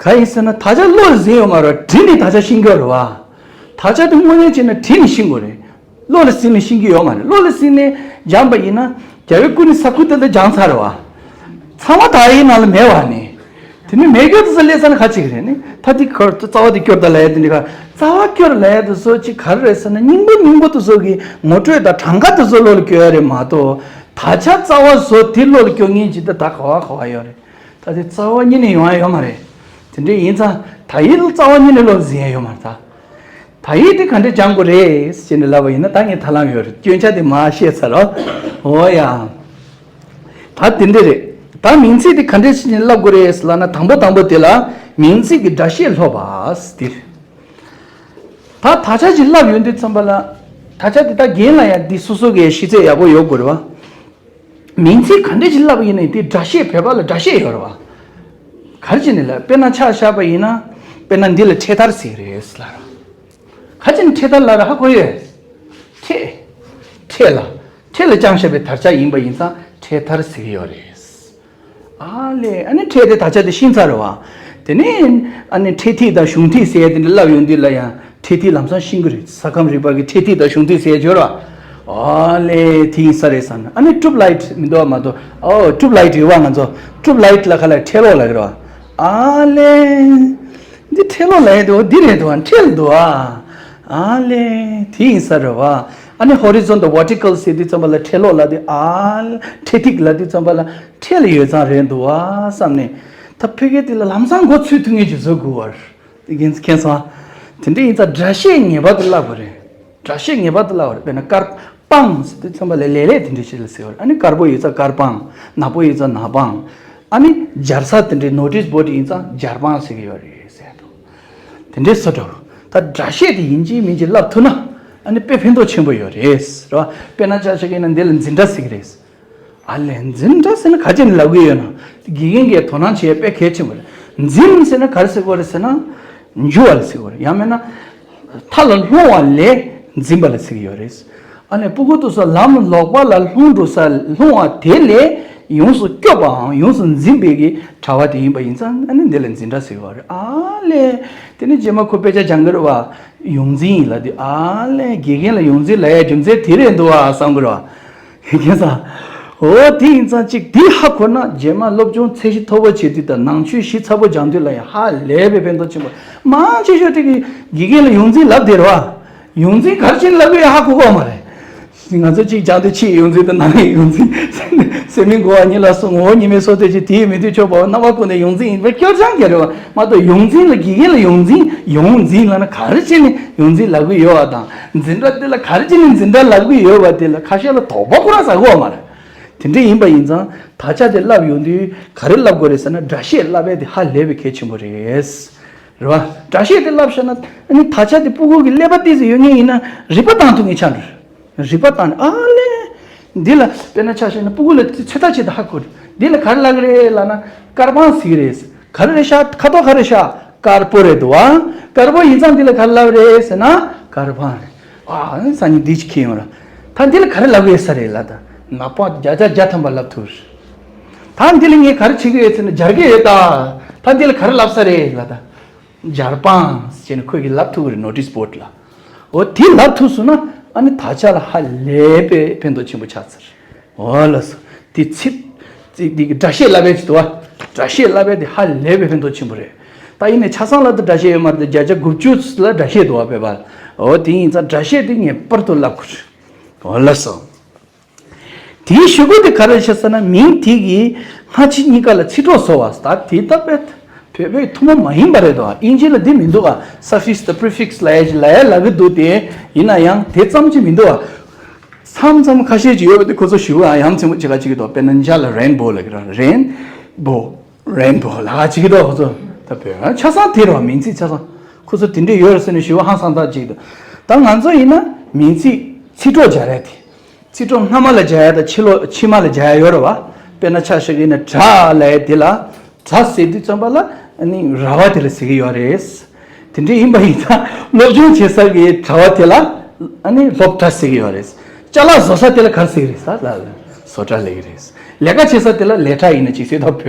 གང་ཡིན་ཟེར་ན་དག་ཆ་བློ་ལ་ཟིན་ཡོད་མ་རེད། བྲིས་ནས་དག་ཆ་ཤེས་ཀྱི་ཡོད་རེད་བ། དག་ཆ་དེ་དངོས་གནས་བྱས་ན་བྲིས་ནས་ཤེས་དགོས་རེད། བློ་ལ་ཟིན་ནས་ཤེས་ཀྱི་ཡོད་མ་རེད། བློ་ལ་ཟིན་ནས་སྦྱངས་པ་ཡིན་ན་རྒྱལ་བའི་སྐུ་ནི་ས་ཁུལ་དེ་ལ་སྦྱངས་ཚར་རེད་བ། ཚང་མ་དག་ཡིག་ནང་ལ་མེད་བ་ནི། དེ་ནི་མེད་རྒྱུ་དེ་ཚོ་སླེབས་ས་ན་ཁ་ཅིག་རེད་ནི། ད་དེ་ཁར་རྩ་བ་དེ་སྐྱོར་ད་ལ་ཡ་དེ་འདི་ག་རྩ་བ་སྐྱོར་ལ་ཡ་དེ་ཚོ་ཅིག་ག་རེ་རེད་ཟེར་ན་སྙིང་པོ་སྙིང་པོ་དེ་ཚོ་གི་ངོ་སྤྲོད་དང་གྲངས་ཀ་དེ་ཚོ་བློ་ལ་སྐྱོར་ཡ་རེད་མ་གཏོགས། ད་ཆ་རྩ་བ་བཟོ་དེ་བློ་ལ་སྐྱོར་མཁན་ཅིག་ད་ད་ག་བ་ག་བ་ཡོད་རེད། ད་དེ་རྩ་བ་ཉིད་ནས་ཡོང་ཡ་ཡོད་མ་རེད། དེ་འདྲ་ཡིན་ཙང་དག་ཡིག་རྩ་བ་ཉིད་ནས་བློ་ལ་ཟིན་ཡ་ཡོད་མ་རེད་ད། དག་ཡིག་དེ་ག་འདྲས་སྦྱང་དགོས་རེད་ཅེས་ནས་ལབ་པ་ཡིན་ན་ད་ངས་ཐབས་ལམ་ཡོད་རེད། སྐྱོན་ཆ་དེ་མར་བཤད་ཚར་རོ། འོ་ཡ། ད་དེ་འདྲས་རེད། ད་མིང་ཚིག་དེ་ག་འདྲས་ཞིག་ནས་ལབ་དགོས་རེད་ལབ་ན་དང་པོ་དང་པོ་དེ་ལ་མིང་ཚིག་གི་སྒྲ་བཤད་སློབ་པ་དེ་རེད། ད་དག་ཆ་ཅིག་བསླབ་ཡོང་དུས་ཙམ་པ་ལ། དག་ཆ་དེ་ད་རྒན་ལ་ཡང་འདི་སོ་སོ་གི་ཤེས་ཚད་ཡག་པོ་ཡོད་དགོས་རེད་བ། མིང་ཚིག་ག་འདྲ་ཅིག་བསླབ་པ་ཡིན་ནའི་དེ་སྒྲ་བཤད་བོད་པ་ལ་སྒྲ་བཤད་ཡོད་རེད་བ། ག་རེ་བྱས་ནས་ལབ། དཔེར་ན་ཆ་བཞག་པ་ཡིན་ན། དཔེར་ན་འདི་ལ་འཕྲེད་དར་ཟེར་གི་རེད་ལབ་ར། ག་རེ་བྱས་ནས་འཕྲེད་དར་ལབ་ར་ཧ་གོ་ཡོད། འཕྲེད། འཕྲེད་ལ། འཕྲེད་ལ་དཔྱངས་བཞག་པའི་དར་ཆ་ཡིན་པ་ཡིན་ཙང་འཕྲེད་དར་ཟེར་གི་ཡོད་རེད། ཨ་ལས། ཨ་ནི་འཕྲེད་དེ་དག་ཆ་དེ་ཤེས་ཚར་རེད་བ། དེ་ནས་ཨ་ནི་འཕྲེད་ཐིག་དང་གཞུང་ཐིག་ཟེར་ཡ་དེ་འདྲ་བསླབ་ཡོང་དུས་ལ་ཡང་འཕྲེད་ཐིག་ལམ་སང་ཤེས་ཀྱི་རེད། ས་ཁམས་རིག་པ་གི་འཕྲེད་ཐིག་དང་གཞུང་ཐིག་ཟེར་ཡ་ཡོད་རེད་བ། ཨ་ལས། དེ་ཡིན་ས་རེད་བསམ་ནས། ཨ་ནི་ཊུབ་ལའིཊ་མི་འདུག་བ། མ་གཏོགས། ཨོ། ཊུབ་ལའིཊ་ཡོད་བ། ང་ཚོ་ཊུབ་ལའིཊ་ལ་ཁ་ལ་འཕྲེད་གློག་ལབ་ཀྱི་རེད་བ། ཨ་ལས། འདི་འཕྲེད་གློག་ལབ་ཡ་དེ་འོ་འདི་རེད་འདུག་བ། འཕྲེད་ལ་འདུག་བ། ཨ་ལས། དེ་ཡིན་ས་རེད་བ། ཨ་ནི་ཧོ་རི་ཛོན་ཊལ་ཝར་ཊི་ཀལ་ཟེར་དུས་ཙམ་པ་ལ་འཕྲེད་གློག་ལབ་དུས། ཨ་ལས། འཕྲེད་ཐིག་ལབ་དུས་ཙམ་པ་ལ་འཕྲེད་ལ་ཡོད་ཙང་རེད་འདུག་བ་བསམ་ནས། ད་ཕ་གི་དེ་ལ་ལམ་སང་མགོ་ཚོད་ཐུབ་མཁན་ཅིག་བཟོ་དགོས་བ། དེ་རྒན་མཁྱེན་སོང་ཨ། དེ་འདྲ་ཡིན་ཙང་སྒྲ་བཤད་ངེས་པར་དུ་བསླབ་དགོས་རེད། སྒྲ་བཤད་ངེས་པར་དུ་བསླབ་དགོས་རེད། དཔེར་ན་དཀར་པང་ཟེར་དུས་ཙམ་པ་ལ་ལེ་ལེ་དེ་འདྲ་ཞིག་ལ་ཟེར་བ་རེད། ཨ་ནི་དཀར་པོ་ཡོད་ཙང་དཀར་པང་། ནག་པོ་ཡོད་ཙང་ནག་པང་། ཨ་ནི་སྦྱར་ས་དེ་འདྲའི་ནོ་ཊིས་བོར་ཌི་ཡིན་ཙང་སྦྱར་པང་ཟེར་གི་ཡོད་རེད་ཟེར་འདུག་དེ་འདྲའི་བཟོ་འདྲ། ད་སྒྲ་བཤད་དེ་ཡིན་གཅིག་མིན་གཅིག་བསླབ་ཐུབ་ན། ཨ་ནི་དཔེ་ཕན་ཐོགས་ཆེན་པོ་ཡོད་རེད། རེད་བ། དཔེར་ན་ཆ་བཞག་གི་ཡིན་ན་འདི་ལ་འཛིན་གྲྭ་ཟེར་གི་རེད། ཨ་ལས། འཛིན་གྲྭ་ཟེར་ན་ག་ཅི་ནས་ལབ་གི་ཡོད་ན། དགེ་རྒན་གྱིས་དོ་སྣང་བྱེད་ཡ་དཔེ་གལ་ཆེན་པོ་རེད། འཛིན་ཟེར་ན་ག་རེ་ཟེར་དགོས་རེད་ཟེར་ན། འཇུ་བ་ལ་ཟེར་དགོས་རེད། ཡང་མིན་ན། མཐའ་ལ་ལྷུང་བ་ལས་འཛིན་པ་ལ་ཟེར་གི་ཡོད་རེད། ཨ་ནི་སྤུ་གུ་དེ་ཚོ་ལམ་ལོག་པ་ལ་ལྷུང་འགྲོ་ས། ལྷུང་བ་དེ་ལས་ཡོངས་སུ་སྐྱོབ་པའམ་ཡོངས་སུ་འཛིན་པའི་གི་གྲྭ་པ་དེ་ཡིན་པ་ཡིན་ཙང་། ཨ་ནི་འདི་ལ་འཛིན་གྲྭ་ཟེར་གི་ཡོད་རེད། ཨ་ལས། དེ་ནས་རྗེས་མ་ཁོ་དཔེ་ཆ་སྦྱང་གི་རེད་བ། ཡོངས་འཛིན་ཡིན་ལབ་དུས། ཨ་ལས། དགེ་རྒན་ལ་ཡོངས་འཛིན་ལབ་ཡ་རྒྱུ་མཚན་དེ་རེད་འདུག་བ་བསམ་གི་རེད་བ། ཁྱེད་ཚོ། འོ། དེ་ཡིན་ཙང་གཅིག་དེ་ཧ་གོ་ན། རྗེས་མ་སློབ་སྦྱོང་ཚད་གཞི་མཐོ་པོ་བྱེད་དུས་དང་ནང་ཆོས་གཞི་ཚ་པོ་སྦྱང་དུས་ལ་ཡང་ཧ་ལས་པའི་ཕན་ཐོགས་ཆེན་པོ། མང་ཆེ་ཤོས་དེ་གི་དགེ་རྒན་ལ་ཡོངས་འཛིན་ལབ་བསྡད་རེད་བ། ཡོངས་འཛིན་ག་རེ་བྱས་ནས་ལབ་དགོས་ཡ་ཧ་གོ་གི་མ་རེད། ང་ཚོ་གཅིག་སྦྱང་དུས་ཕྱིའི་ཡོངས་འཛིན་དང་ནང་གི་ཡོངས་འཛིན། སེམས་ནི་འགོ་བ་ཉིད་ལ་སོགས་ངོ་བོ་ཉིད་མེད་སོགས་དེ་ཅི། དེའི་མི་མཐུན་ཕྱོགས་པའོ། རྣམ་པ་ཀུན་ནས་ཡོངས་འཛིན་ཡིན་པའི་སྐྱོར་སྦྱང་རྒྱག་རེད་བ། མ་གཏོགས་ཡོངས་འཛིན་ལ། དགེ་རྒན་ལ་ཡོངས་འཛིན། ཡོངས་འཛིན་ལབ་ན་ག་རེ་བྱས་ནས་ཡོངས་འཛིན་ལབ་གི་ཡོད་བ་དང་། འཛིན་གྲྭ་དེ་ལ་ག་རེ་བྱས་ནས་འཛིན་གྲྭ་ལབ་གི་ཡོད་བ། དེ་ལ་ཁ་ཤས་ལ་དོགས་པ་ཁོ་རང་ཟ་གི་ཡོད་མ་རེད། དེ་འདྲ་ཡིན་པ་ཡིན་ཙང་དག་ཆ་དེ་བསླབ་ཡོང་དུས་ག་རེ་བསླབ་དགོས་རེད་ཟེར་ན། སྒྲ་བཤད་བསླབ་ཡ་དེ་ཧ་ལས་པའི་གལ་ཆེན་པོ་རེད། རེད་བ། སྒྲ་བཤད་དེ་བསླབ་བཞག་ན། ཨ་ནི་དག་ཆ་དེ་སྤུ་གུ་གི་ཀླད་པ་ཏོག་ཙམ་ཡོད་མཁན་ཡིན་ན་རིག་པ་བཏང་ཐུབ་མཁན་ཆགས་འགྲོ། རིག་པ་བཏང་ནས། ཨ་ལས། འདི་ལ་དཔེར་ན་ཆ་བཞག་ན་སྤུ་གུ་ལ་ཚོད་ལྟ་བྱེད་དུས་ཧ་གོ་རེད། འདི་ལ་ག་རེ་ལབ་གི་རེད་ལབ་ན། དཀར་པང་ཟེར་གི་རེད། ག་རེ་རེད་ཤག་ཁ་དོག་ག་རེ་ཤག་དཀར་པོ་རེད་འདུག་བ། དཀར་པོ་ཡིན་ཙང་འདི་ལ་ག་རེ་ལབ་རེད་ཟེར་ན་དཀར་པང་རེད། ཨ། སང་ཉིན་འདི་ཅིག་ཁྱེར་ཡོང་ར། ད་འདི་ལ་ག་རེ་ལབ་ཡོད་ས་རེད་ལབ་ད། ནག་པང་བརྒྱ་ཆ་བརྒྱ་ཐམ་པ་ལབ་ཐུབ་རེད། ད་འདི་ལ་ངས་ག་རེ་བྱེད་ཀྱི་ཡོད་ཟེར་ན་སྦྱར་གྱི་ཡོད་ད། ད་འདི་ལ་ག་རེ་ལབ་ས་རེད་ལབ་ད། སྦྱར་པང་ཟེར་ནས་ཁོས་ཀྱིས་ལབ་ཐུབ་ཀྱི་རེད། ནོ་ཊིས་བོར་ཌི་ལ། འོ་དེ་ལབ་ཐུབ་སོང་ན་ཨ་ནི་དག་ཆ་ལ་ཧ་ལས་པའི་ཕན་ཐོགས་ཆེན་པོ་ཆགས་ཚར། འོ་ལགས་སོ། དེ་ཚིག་ཚིག་དེ་གི་སྒྲ་བཤད་བསླབ་པའི་ཆེད་དུ་བ། སྒྲ་བཤད་བསླབ་པའི་དེ་ཧ་ལས་པའི་ཕན་ཐོགས་ཆེན་པོ་རེད། ད་ཡིན་ནའི་ཆ་ཚང་ལ་ད་སྒྲ་བཤད་ཡོད་མ་རེད། བརྒྱ་ཆ་དགུ་བཅུ་ལ་སྒྲ་བཤད་འདུག་བ། དཔེ་བ། འོ་དེ་ཡིན་ཙང་སྒྲ་བཤད་དེ་ངེས་པར་དུ་བསླབ་དགོས་རེད། འོ་ལགས་སོ། དེའི་གཞུག་གུ་དེ་ག་རེ་བྱས་ཟེར་ན། མིང་དེ་གི་སྔ་ཕྱི་གཉིས་ཀ་ལ་ཚིག་གྲོགས་བཟོ་བ། ད་དེ་ད་བོད་པའི་ཐུན་མོང་མ་ཡིན་པ་རེད་དོ། དབྱིན་ཇི་ལ་འདི་མི་འདུག་ག suffix དང་prefix ལབ་ཡ་ཅིག་ལབ་ཡ་ལབ་གི་འདུག་སྟེ། ཡིན་ན་ཡང་དེ་ཙམ་ཅིག་མི་འདུག་ག་མཚམས་མཚམས་ཁ་ཤས་ཅིག་ཡོད་པ་དེ་ཁོ་ཚོ་ཞེ་པོ་ཡ་ཡ་མཚན་པོ་ཅིག་ག་བྱེད་ཀྱི་འདུག་དཔེར་ན་འཇའ་ལ་རེན་བོ་ལབ་ཀྱི་ར། རེན་བོ། རེན་བོ་ལབ་ཀྱི་འདུག་ཁོ་ཚོ། ད་བོད་ཆ་ཚང་དེ་རེད་བ། མིང་ཚིག་ཆ་ཚང་ཁོ་ཚོ་དེ་འདྲས་ཡོད་རེད་ཟེར་ནས་ཞེ་པོ་ཧང་སངས་ཐག་ཅིག་འདུག་ད་ང་ཚོ་ཡིན་ན་མིང་ཚིག་ཚིག་གྲོགས་སྦྱར་ཡ་དེ། ཚིག་གྲོགས་སྔ་མ་ལ་སྦྱར་ཡ་དང་ཕྱི་ལོགས་ཕྱི་མ་ལ་སྦྱར་ཡ་ཡོད་རེད་བ། དཔེར་ན་ཆ་བཞག་གི་ཡིན་ན་དྲ་ལབ་ཡ་དེ་ལ། དྲ་ཟེར་དུས་ཙམ་པ་ལ་ཨ་ནི་ར་བ་དེ་ལ་ཟེར་གི་ཡོད་རེད། དེ་འདྲ་ཡིན་པ་ཡིན་ཙང་སློབ་སྦྱོང་བྱེད་ས་གི་དྲ་བ་དེ་ལ་ཨ་ནི་སློབ་གྲྭ་ཟེར་གི་ཡོད་རེད། ཅ་ལག་བཟོ་ས་དེ་ལ་ག་རེ་ཟེར་གི་རེད་ཟེར་ན་བཟོ་གྲྭ་ལབ་གི་རེད། ལས་ཀ་བྱེད་ས་དེ་ལ་ལས་གྲྭ་ཡིན་ན་ཅིག་ཟེར་ད་བོད་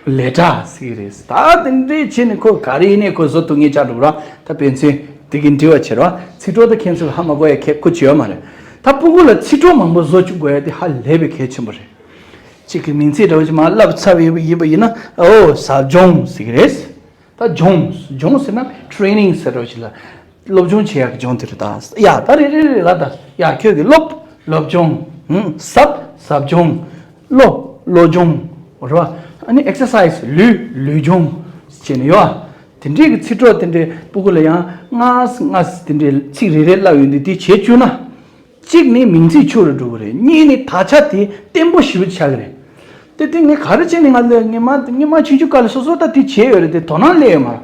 ལས་གྲྭ་ཟེར་གི་རེད། ད་དེ་འདྲ་བྱས་ནས་ཁོ་ག་རེ་ཡིན་ནའི་ཁོ་བཟོ་ཐུབ་མཁན་ཆགས་འགྲོ་ར། ད་དཔེ་མཚོན་དེ་གི་འབྲི་བ་བྱེད་ར། ཚིག་གྲོགས་དང་ཁྱད་མཚར་ཧ་མ་གོ་ཡ་ཁྱད་ཁོ་ཅི་ཡོད་མ་རེད། ད་སྤུ་གུ་ལ་ཚིག་གྲོགས་མང་པོ་བཟོ་བཅུག་དགོས་ཡ་དེ་ཧ་ལས་པའི་གལ་ཆེན་པོ་རེད། གཅིག་གི་མིང་ཚིག་འདྲ་བོ་ཅིག་མར་བསླབ་ཚར་བ་ཡིན་པ་ཡིན་པ་ཡིན་ན། ཨོ་ཟབ་སྦྱོང་ཟེར་གི་རེད། ད་སྦྱོང་། སྦྱོང་ཟེར་ན་ཊི་རེ་ནིང་ཟེར་འདྲ་བོ་ཅིག་ལ། སློབ་སྦྱོང་བྱེད་ཡག་གི་སྦྱོང་དེ་རེད་ད། ཡ་ད་རེད་རེད་རེད་ལ་ད། ཡ་ཁྱོད་ཀྱི་སློབ། སློབ་སྦྱོང་། ཧུམ། ཟབ། ཟབ་སྦྱོང་། བློ། བློ་སྦྱོང་། རེད་བ། ཨ་ནི་ཨེག་སར་སའི་ཛི། ལུས། ལུས་སྦྱོང་བྱས་ནས་ཡོད་ཨ། དེ་འདྲའི་གི་ཚིག་གྲོགས་དེ་འདྲའི་སྤུ་གུ་ལ་ཡང་སྔ་སྔ་དེ་འདྲའི་ཚིག་རེ་རེ་བསླབ་ཡོང་དུས་དེ་བྱེད་བཅུག་ན། གཅིག་ནི་མིང་ཚིག་འཆུག་རུ་འགྲོ་གི་རེད། གཉིས་ནི་དག་ཆ་དེ་བརྟན་པོ་ཞེ་པོ་ཆགས་ཀྱི་རེད། དེ་དེ་ངས་ག་རེ་བྱས་ནས་ང་ལ་ངས་མ་ངས་མ་ཆུང་ཆུང་སྐབས་ལ་སོ་སོ་ད་དེ་བྱས་ཡོད་རེད་དེ་དོ་སྣང་སླེབས་ཡོད་མ་རེད།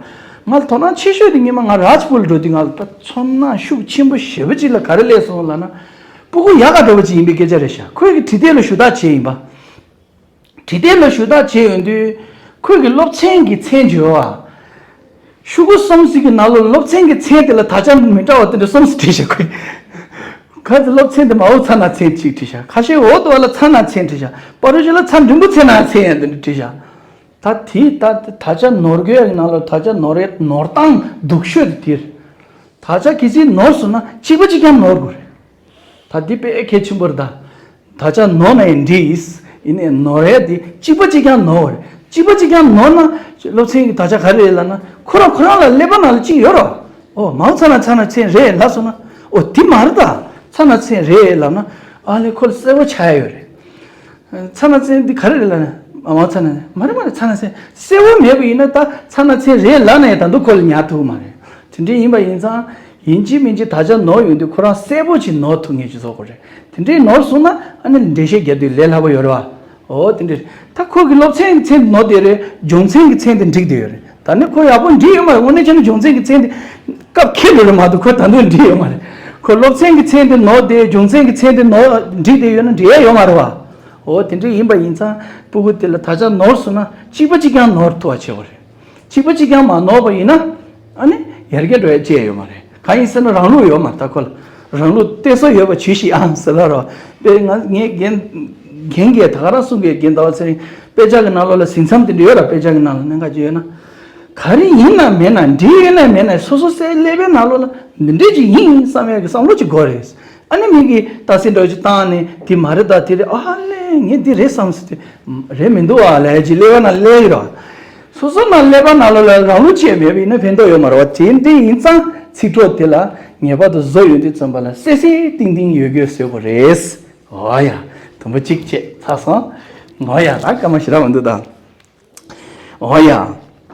ང་ལ་དོ་སྣང་ཆེ་ཤོས་དེ་ཉི་མ་ང་རཱཇ་པུར་འགྲོ་དུས་ང་ལ་ད་ཚོར་སྣང་ཤུགས་ཆེན་པོ་ཞེ་པོ་ཅིག་ལ་ག་རེ་སླེབས་སོང་ལབ་ན། སྤུ་གུ་ཡག་ག་འགྲོ་བ་ཅིག་ཡིན་པའི་སྐད་ཆ་རེད་ཤག་ཁོས་ཀྱི་བྲིས་དེབ་ལ་ཞུ་དག་བྱས་ཡིན་པ། བྲིས་དེབ་ལ་ཞུ་དག་བྱས་ཡོང་དུས། ཁོས་ཀྱི་སློབ་ཚན་གྱི་མཚན་བརྗོད་པ། ཤོག་གུ་གསུམ་ཞིག་གི་ནང་ལོགས་སློབ་ཚན་གྱི་མཚན་དེ་ལ་དག་ཆ་མི་འདྲ་བ་དེ་འདྲ་གསུམ་ཞིག་བྲིས་ཤག་ཁོས། ཁ་ཅིག་སློབ་ཚན་དེ་མའོ་ཚ་ན་ཚན་ཅིག་བྲིས་ཤག་ཁ་ཤས་འོ་དོ་བ་ལ་ཚ་ན་ཚན་བྲིས་ཤག་པ་རུ་ཞིག་ལ་ཚ་འབྲིང་པོ་ཚེ་ན་ཚན་ཡང་དེ་འདྲ་བྲིས་ཤག་ད་དེའི་ད་དག་ཆ་ནོར་དགོས་ཡག་གི་ནང་ལོགས་དག་ཆ་ནོར་ཡ་ནོར་སྟངས་སྡུག་ཤོས་དེ་དེ་རེད། དག་ཆ་གལ་སྲིད་ནོར་སོང་ན་གཅིག་པ་གཅིག་རྐྱང་ནོར་དགོས་རེད། ད་འདི་དཔེ་གལ་ཆེན་པོ་རེད་ད། དག་ཆ་ནོར་ན་ཡང་འགྲིག་ཡིན་ནའི་ནོར་ཡ་དེ་གཅིག་པ་གཅིག་རྐྱང་ནོར་བ་རེད། གཅིག་པ་གཅིག་རྐྱང་ནོར་ན་སློབ་ཚན་གྱི་དག་ཆ་ག་རེ་རེད་ལབ་ན་ཁོ་རང་ཁོ་རང་ལ་ཀླད་པ་ནང་ལ་གཅིག་ཡོད་རོ། ཨོ་མའོ་ཚ་ན་ཚ་ན་ཚན་རེད་ལབ་སོང་ན། ཨོ་དེ་མ་རེད་ད། ཚ་ན་ཚན་རེད་ལབ་ན་ཨ་ལས་ཁོ་ལ་གསལ་པོ་ཆགས་ཡ་ཡོད་རེད། ཚ་ན་ཚན་འདི་ག་རེ་རེད་ལབ་ན། མ་མ་ཚ་ན་ཚན་མ་རེད་མ་རེད། ཚ་ན་ཚན་གསལ་པོ་མེད་པ་ཡིན་ན་ད་ཚ་ན་ཚན་རེད་ལབ་ན་ཡང་ད་དུང་ཁོ་ལ་ཉར་ཐུབ་མ་རེད། དེ་འདྲ་ཡིན་པ་ཡིན་ཙང་ཡིན་གཅིག་མིན་གཅིག་དག་ཆ་ནོར་ཡོང་དུས་ཁོ་རང་གསལ་པོ་ཅིག་ནོར་ཐུབ་ངེས་ཅིག་བཟོ་དགོས་རེད། དེ་འདྲའི་ནོར་སོང་ན་ཨ་ནི་འགྲེལ་བཤད་རྒྱག་དུས་ལས་སླ་པོ་ཡོད་རེད་བ། འོ་དེ་འདྲ་རེད། ད་ཁོ་གི་སློབ་ཚན་གྱི་མཚན་དེ་ནོར་དེ་རེད། སྦྱོང་ཚན་གྱི་མཚན་དེ་འགྲིག་དེ་ཡོད་རེད། ད་ནི་ཁོ་ཡག་པོ་འགྲིག་ཡོད་མ་རེད། དངོས་གནས་བྱས་ན་སྦྱོང་ཚན་གྱི་མཚན་དེ་སྐབས་འཁེལ་འགྲོ་རེད་མ་གཏོགས་ཁོ་ད་དུང་འགྲིག་ཡོད་མ་རེད། ཁོ་སློབ་ཚན་གྱི་མཚན་དེ་ནོར་དེ་སྦྱོང་ཚན་གྱི་མཚན་དེ་ནོར་འགྲིག་དེ་ཡོད་ན་འགྲིག་ཡ་ཡོད་མ་རེད་བ། འོ་དེ་འདྲ་ཡིན་པ་ཡིན་ཙང་སྤུ་གུ་དེ་ལ་དག་ཆ་ནོར་སོང་ན་གཅིག་པ་གཅིག་རྐྱང་ནོར་ཐུབ་པ་བྱེད་དགོས་རེད། གཅིག་པ་གཅིག་རྐྱང་མ་ནོར་བ་ཡིན་ན་ཨ་ནི་ཡར་རྒྱས་འགྲོ་ཡ་ཅི་ཡང་ཡོད་མ་རེད། གང་ཡིན་ཟེར་ན་རང་ལུགས་ཡོད་མ་རེད། ད་ཁོ་ལ་རང་ལུགས་གཏད་སོ་ཡོད་པ་བྱོས་ཤིག་ཨང་ཟེར་ལ་རོ། དཔེ་ང་ངས་རྒན་རྒན་གྱིས་ད་ག་རང་གསུང་གི་རྒན་ཟླ་བ་ཚེ་རིང་དཔེ་ཆ་གི་ནང་ལོགས་ལ་ཟིན་མཚམས་དེ་འདྲ་ཡོད་ར། དཔེ་ཆ་གི་ནང་ལ་གནད་འགག་ཅིག་ཡོད་ན། ག་རེ་ཡིན་ན་མེད་ན་འགྲིག་ཡོད་ན་མེད་ན་སོ་སོ་སའི་ཀླད་པའི་ནང་ལོགས་ལ་འདི་འདྲས་ཅིག་ཡིན་བསམ་ཡ་གི་བསམ་བློ་ཅིག་དགོས་རེད། ཨ་ནི་མི་གིས་རྟགས་གསལ་འདྲ་ཅིག་བཏང་ནས་འདི་མ་རེད་ད་དེ་རེད་ཨ་ལས་ངས་འདི་རེད་བསམ་ཟེར་ཏེ་རེད་མི་འདུག་ཨ་ལས་ཅིག་ཀླད་པ་ནང་སླེབས་ཡོད་ར། སོ་སོ་ནང་ཀླད་པ་ནང་ལོགས་ལ་རང་ལུགས་ཅིག་མེད་པ་ཡིན་ན་ཕན་ཐོགས་ཡོད་མ་རེད་བ། དེ་འདི་ཡིན་ཙང་ཚིག་གྲོགས་དེ་ལ་ངེས་པར་དུ་བཟོ་ཡོང་དུས་ཙམ་པ་ལ་གསལ་གསལ་ཏིང་ཏིང་ཡོད་དགོས་བཟོ་དགོས་རེད། འོ་ཡ། དུམ་བུ་གཅིག་བྱས་ཚར་སོང་།། འོ་ཡ། ད་སྐར་མ་ཞེ་དྲག་མི་འདུག་ད། འོ་ཡ།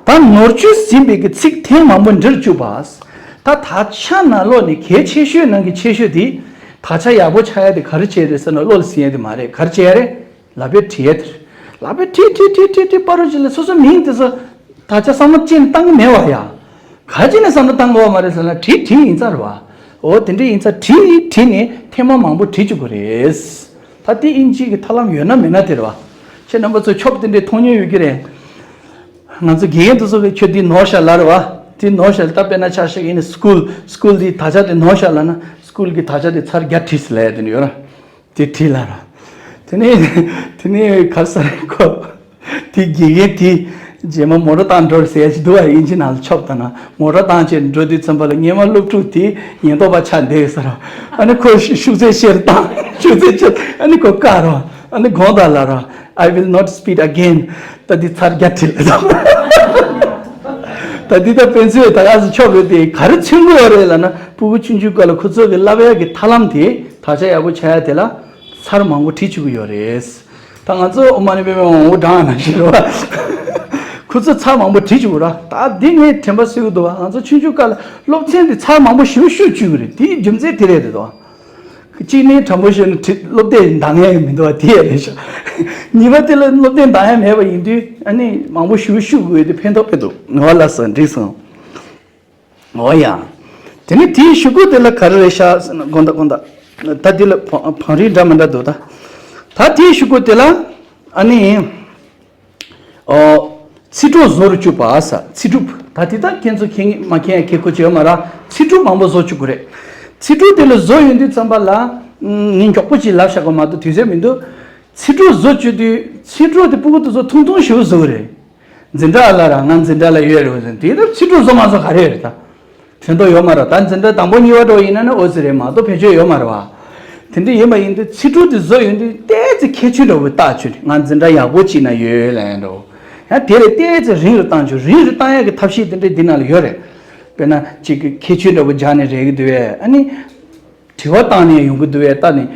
ད་ནོར་བཅོས་ཟིན་པའི་གི་ཚིག་ཐེངས་མང་པོ་འབྲིར་བཅུག་པ། ད་དག་ཆ་ནང་ལོགས་ནས་གལ་ཆེ་ཤོས་ནང་གི་ཆེ་ཤོས་དེ། དག་ཆ་ཡག་པོ་ཆགས་ཡ་དེ་ག་རེ་བྱས་རེད་ཟེར་ན་བློ་ལ་ཟིན་ཡ་དེ་མ་རེད། ག་རེ་བྱས་ཡ་རེད། ལབ་པའི་བྲིས་ཡ་དེ་རེད། ལབ་པའི་བྲིས་བྲིས་བྲིས་བྲིས་བྲིས་པ་རུ་ཅིག་ལ་སོ་སོ་མིང་དེ་ཚོ་དག་ཆ་བསམ་བློ་ཅན་བཏང་གི་མེད་བ་ཡ། ག་ཅི་ནས་བསམ་བློ་བཏང་དགོས་བ་མ་རེད་ཟེར་ན་བྲིས་བྲིས་ཡིན་ཚར་བ། འོ་དེ་འདྲ་ཡིན་ཚར་བྲིས་བྲིས་ནས་ཐེངས་མ་མང་པོ་བྲིས་བཅུག་གི་རེད། ད་དེ་ཨིན་ཇི་གི་ཐབས་ལམ་ཡོད་ན་མེད་ན་དེ་རེད་བ། ཁྱེད་རྣམ་པ་ཚོ་ཆོབ་དེ་འདྲའི་མཐོང་མྱོང་ཡོད་ཀྱི་རེད། ང་ཚོ་དགེ་རྒན་དེ་ཚོ་གིས་ཁྱོད་འདི་ནོར་ཤག་ལབ་རེད་བ། འདི་ནོར་ཤག་ད་དཔེར་ན་ཆ་བཞག་ཡིན་ན་སི་ཀུལ་སི་ཀུལ་འདི་དག་ཆ་དེ་ནོར་ཤག་ལབ་ན་སི་ཀུལ་གི་དག་ཆ་དེ་ཚར་བརྒྱ་བྲིས་ལབ་ཡ་དེ་འདྲ་ཡོད་ར། དེ་བྲིས་ལབ་ར། དེ་ནས་དེ་ནས་ག་རེ་ཟེར་ཁོ། དེ་དགེ་རྒན་དེ་རྗེས་མ་མོ་ཊ་བཏང་འགྲོ་རེད་ཟེར་ཡ་ཅིག་འདུག་བ། ཨིན་ཇི་ནང་ལ་ཆོབ་ད་ན་མོ་ཊ་བཏང་བྱས་འགྲོ་དུས་ཙམ་པ་ལ་སྔོན་མ་སློབ་ཕྲུག་དེ་ཉེན་རྟོག་པ་ཆགས་བསྡད་ཡོད་ས་ར། ཨ་ནི་ཁོ་ཤུགས་ཤུགས་ཚད་ཆེར་བཏང་ཤུགས་ཚད་ཆེར་ཨ་ནི་ཁོ་བཀག་ར། ཨ་ནི་དགོངས་དག་ལབ་ར། I will not speed again. ད་འདི་ཚར་བརྒྱ་བྲིས་ལ་ད། ད་འདི་ད་ཕན་ཚུན་ད་ག་སེ་ཆོབ་རེད་དེ་ག་རེ་མཚོན་གྱི་ཡོད་རེད་ལབ་ན་ཕྲུ་གུ་ཆུང་ཆུང་སྐབས་ལ་ཁོ་ཚོ་གི་བསླབ་ཡག་གི་ཐབས་ལམ་དེ་དག་ཆ་ཡག་པོ་ཆགས་ཡ་དེ་ལ་ཚར་མང་པོ་བྲིས་བཅུག་གི་ཡོད་རེད། ད་ང་ཚོ་ཨོ་མ་ནི་པད་མ་དབང་པོ་བགྲང་ཡ་ནང་བཞིན་རེད་བ། ཁོ་ཚོ་ཚར་མང་པོ་བྲིས་བཅུག་གི་ར། ད་འདི་ངས་དྲན་པ་གསོས་ཀྱི་འདུག་བ། ང་ཚོ་ཆུང་ཆུང་སྐབས་ལ་སློབ་ཚན་དེ་ཚར་མང་པོ་ཞེ་པོ་ཤོད་བཅུག་གི་རེད། དེའི་རྒྱུ་མཚན་དེ་རེད་རེད་དོ། གཅིག་ནི་དྲང་པོ་བཤད་ན་བྲིས་སློབ་དེབ་འདང་ཡ་མི་འདུག་བ་དེ་ཡ་རེད་ཤག་གཉིས་པ་དེ་ལ་སློབ་དེབ་འདང་ཡ་མེད་པ་ཡིན་དུས་ཨ་ནི་མང་པོ་ཞུ་ཞུ་དགོས་དེ་ཕན་ཐོགས་ཕན་ཐོགས་ངོ་ལ་སོང་འགྲིག་སོང་། འོ་ཡ། དེ་ནི་དེའི་གཞུག་གུ་དེ་ལ་ག་རེ་རེད་ཤག་ཟེར་ན་དགོངས་དག་དགོངས་དག་ད་དེ་ལ་བང་བང་རིམ་འདྲ་མི་འདྲ་འདུག་ད་ད་དེའི་གཞུག་གུ་དེ་ལ་ཨ་ནི། ཨོ། ཚིག་གྲོགས་བཟོ་རུ་བཅུག་པ་ཟེར། ཚིག་གྲུབ། ད་དེ་དག་ཁྱེད་ཚོ་མཁྱེན་མ་མཁྱེན་ཡ་ཁྱད་ཁོ་ཅི་ཡོད་མ་རེད། ཚིག་གྲུབ་མང་པོ་བཟོ་བཅུག་གི་རེད། ཚིག་གྲུབ་དེ་ལ་བཟོ་ཡོང་དུས་ཙམ་པ་ལ། ངས་མགྱོགས་པོ་ཅིག་ལབ་བཞག་པ་མ་གཏོགས་དུས་ཚོད་མི་འདུག་ཚིག་གྲུབ་བཟོ་བཅུག་དུས་ཚིག་གྲུབ་དེ་སྤུ་གུ་དེ་ཚོ་ཐུང་ཐུང་ཞེ་པོ་བཟོ་གི་རེད། འཛིན་གྲྭ་ལ་ར་ང་འཛིན་གྲྭ་ལ་ཡོད་རེད་ཟེར་དེ་ལྟར་ཚིག་གྲུབ་བཟོ་མ་བཟོ་ག་རེ་རེད་ད། ཕན་ཐོགས་ཡོད་མ་རེད། ད་འཛིན་གྲྭ་དང་པོ་གཉིས་པ་འགྲོ་ཡིན་ན་ནི་འོ་ཙི་རེད་མ་གཏོགས་ཕན་ཆོད་ཡོད་མ་རེད་བ། དེ་འདྲ་ཡིན་པ་ཡིན་དུས་ཚིག་གྲུབ་དེ་བཟོ་ཡོང་དུས་ཏོག་ཙམ་ཁྱད་ཆོས་འདྲ་བོ་བཏགས་བཅུག་ནས་ང་འཛིན་གྲྭ་ཡག་པོ་གཅིག་ན་ཡོད་ལབ་ཡ་འདྲ་བོ། ཡང་དེ་ལས་ཏོག་ཙམ་རིང་རུ་བཏང་བཅུག་རིང་རུ་བཏང་ཡ་གི་ཐབས་ཤེས་དེ་འདྲ་འདི་ནང་ལ་ཡོད་རེད། དཔེར་ན་གཅིག་གི་ཁྱད་ཆོས་འདྲ་བོ་སྦྱར་ནས་རེག་གི་འདུག་བས་ཨ་ནི། དྲི་བ་བཏང་ནས་ཡོང་གི་འདུག་བས་ལྟ་ནས།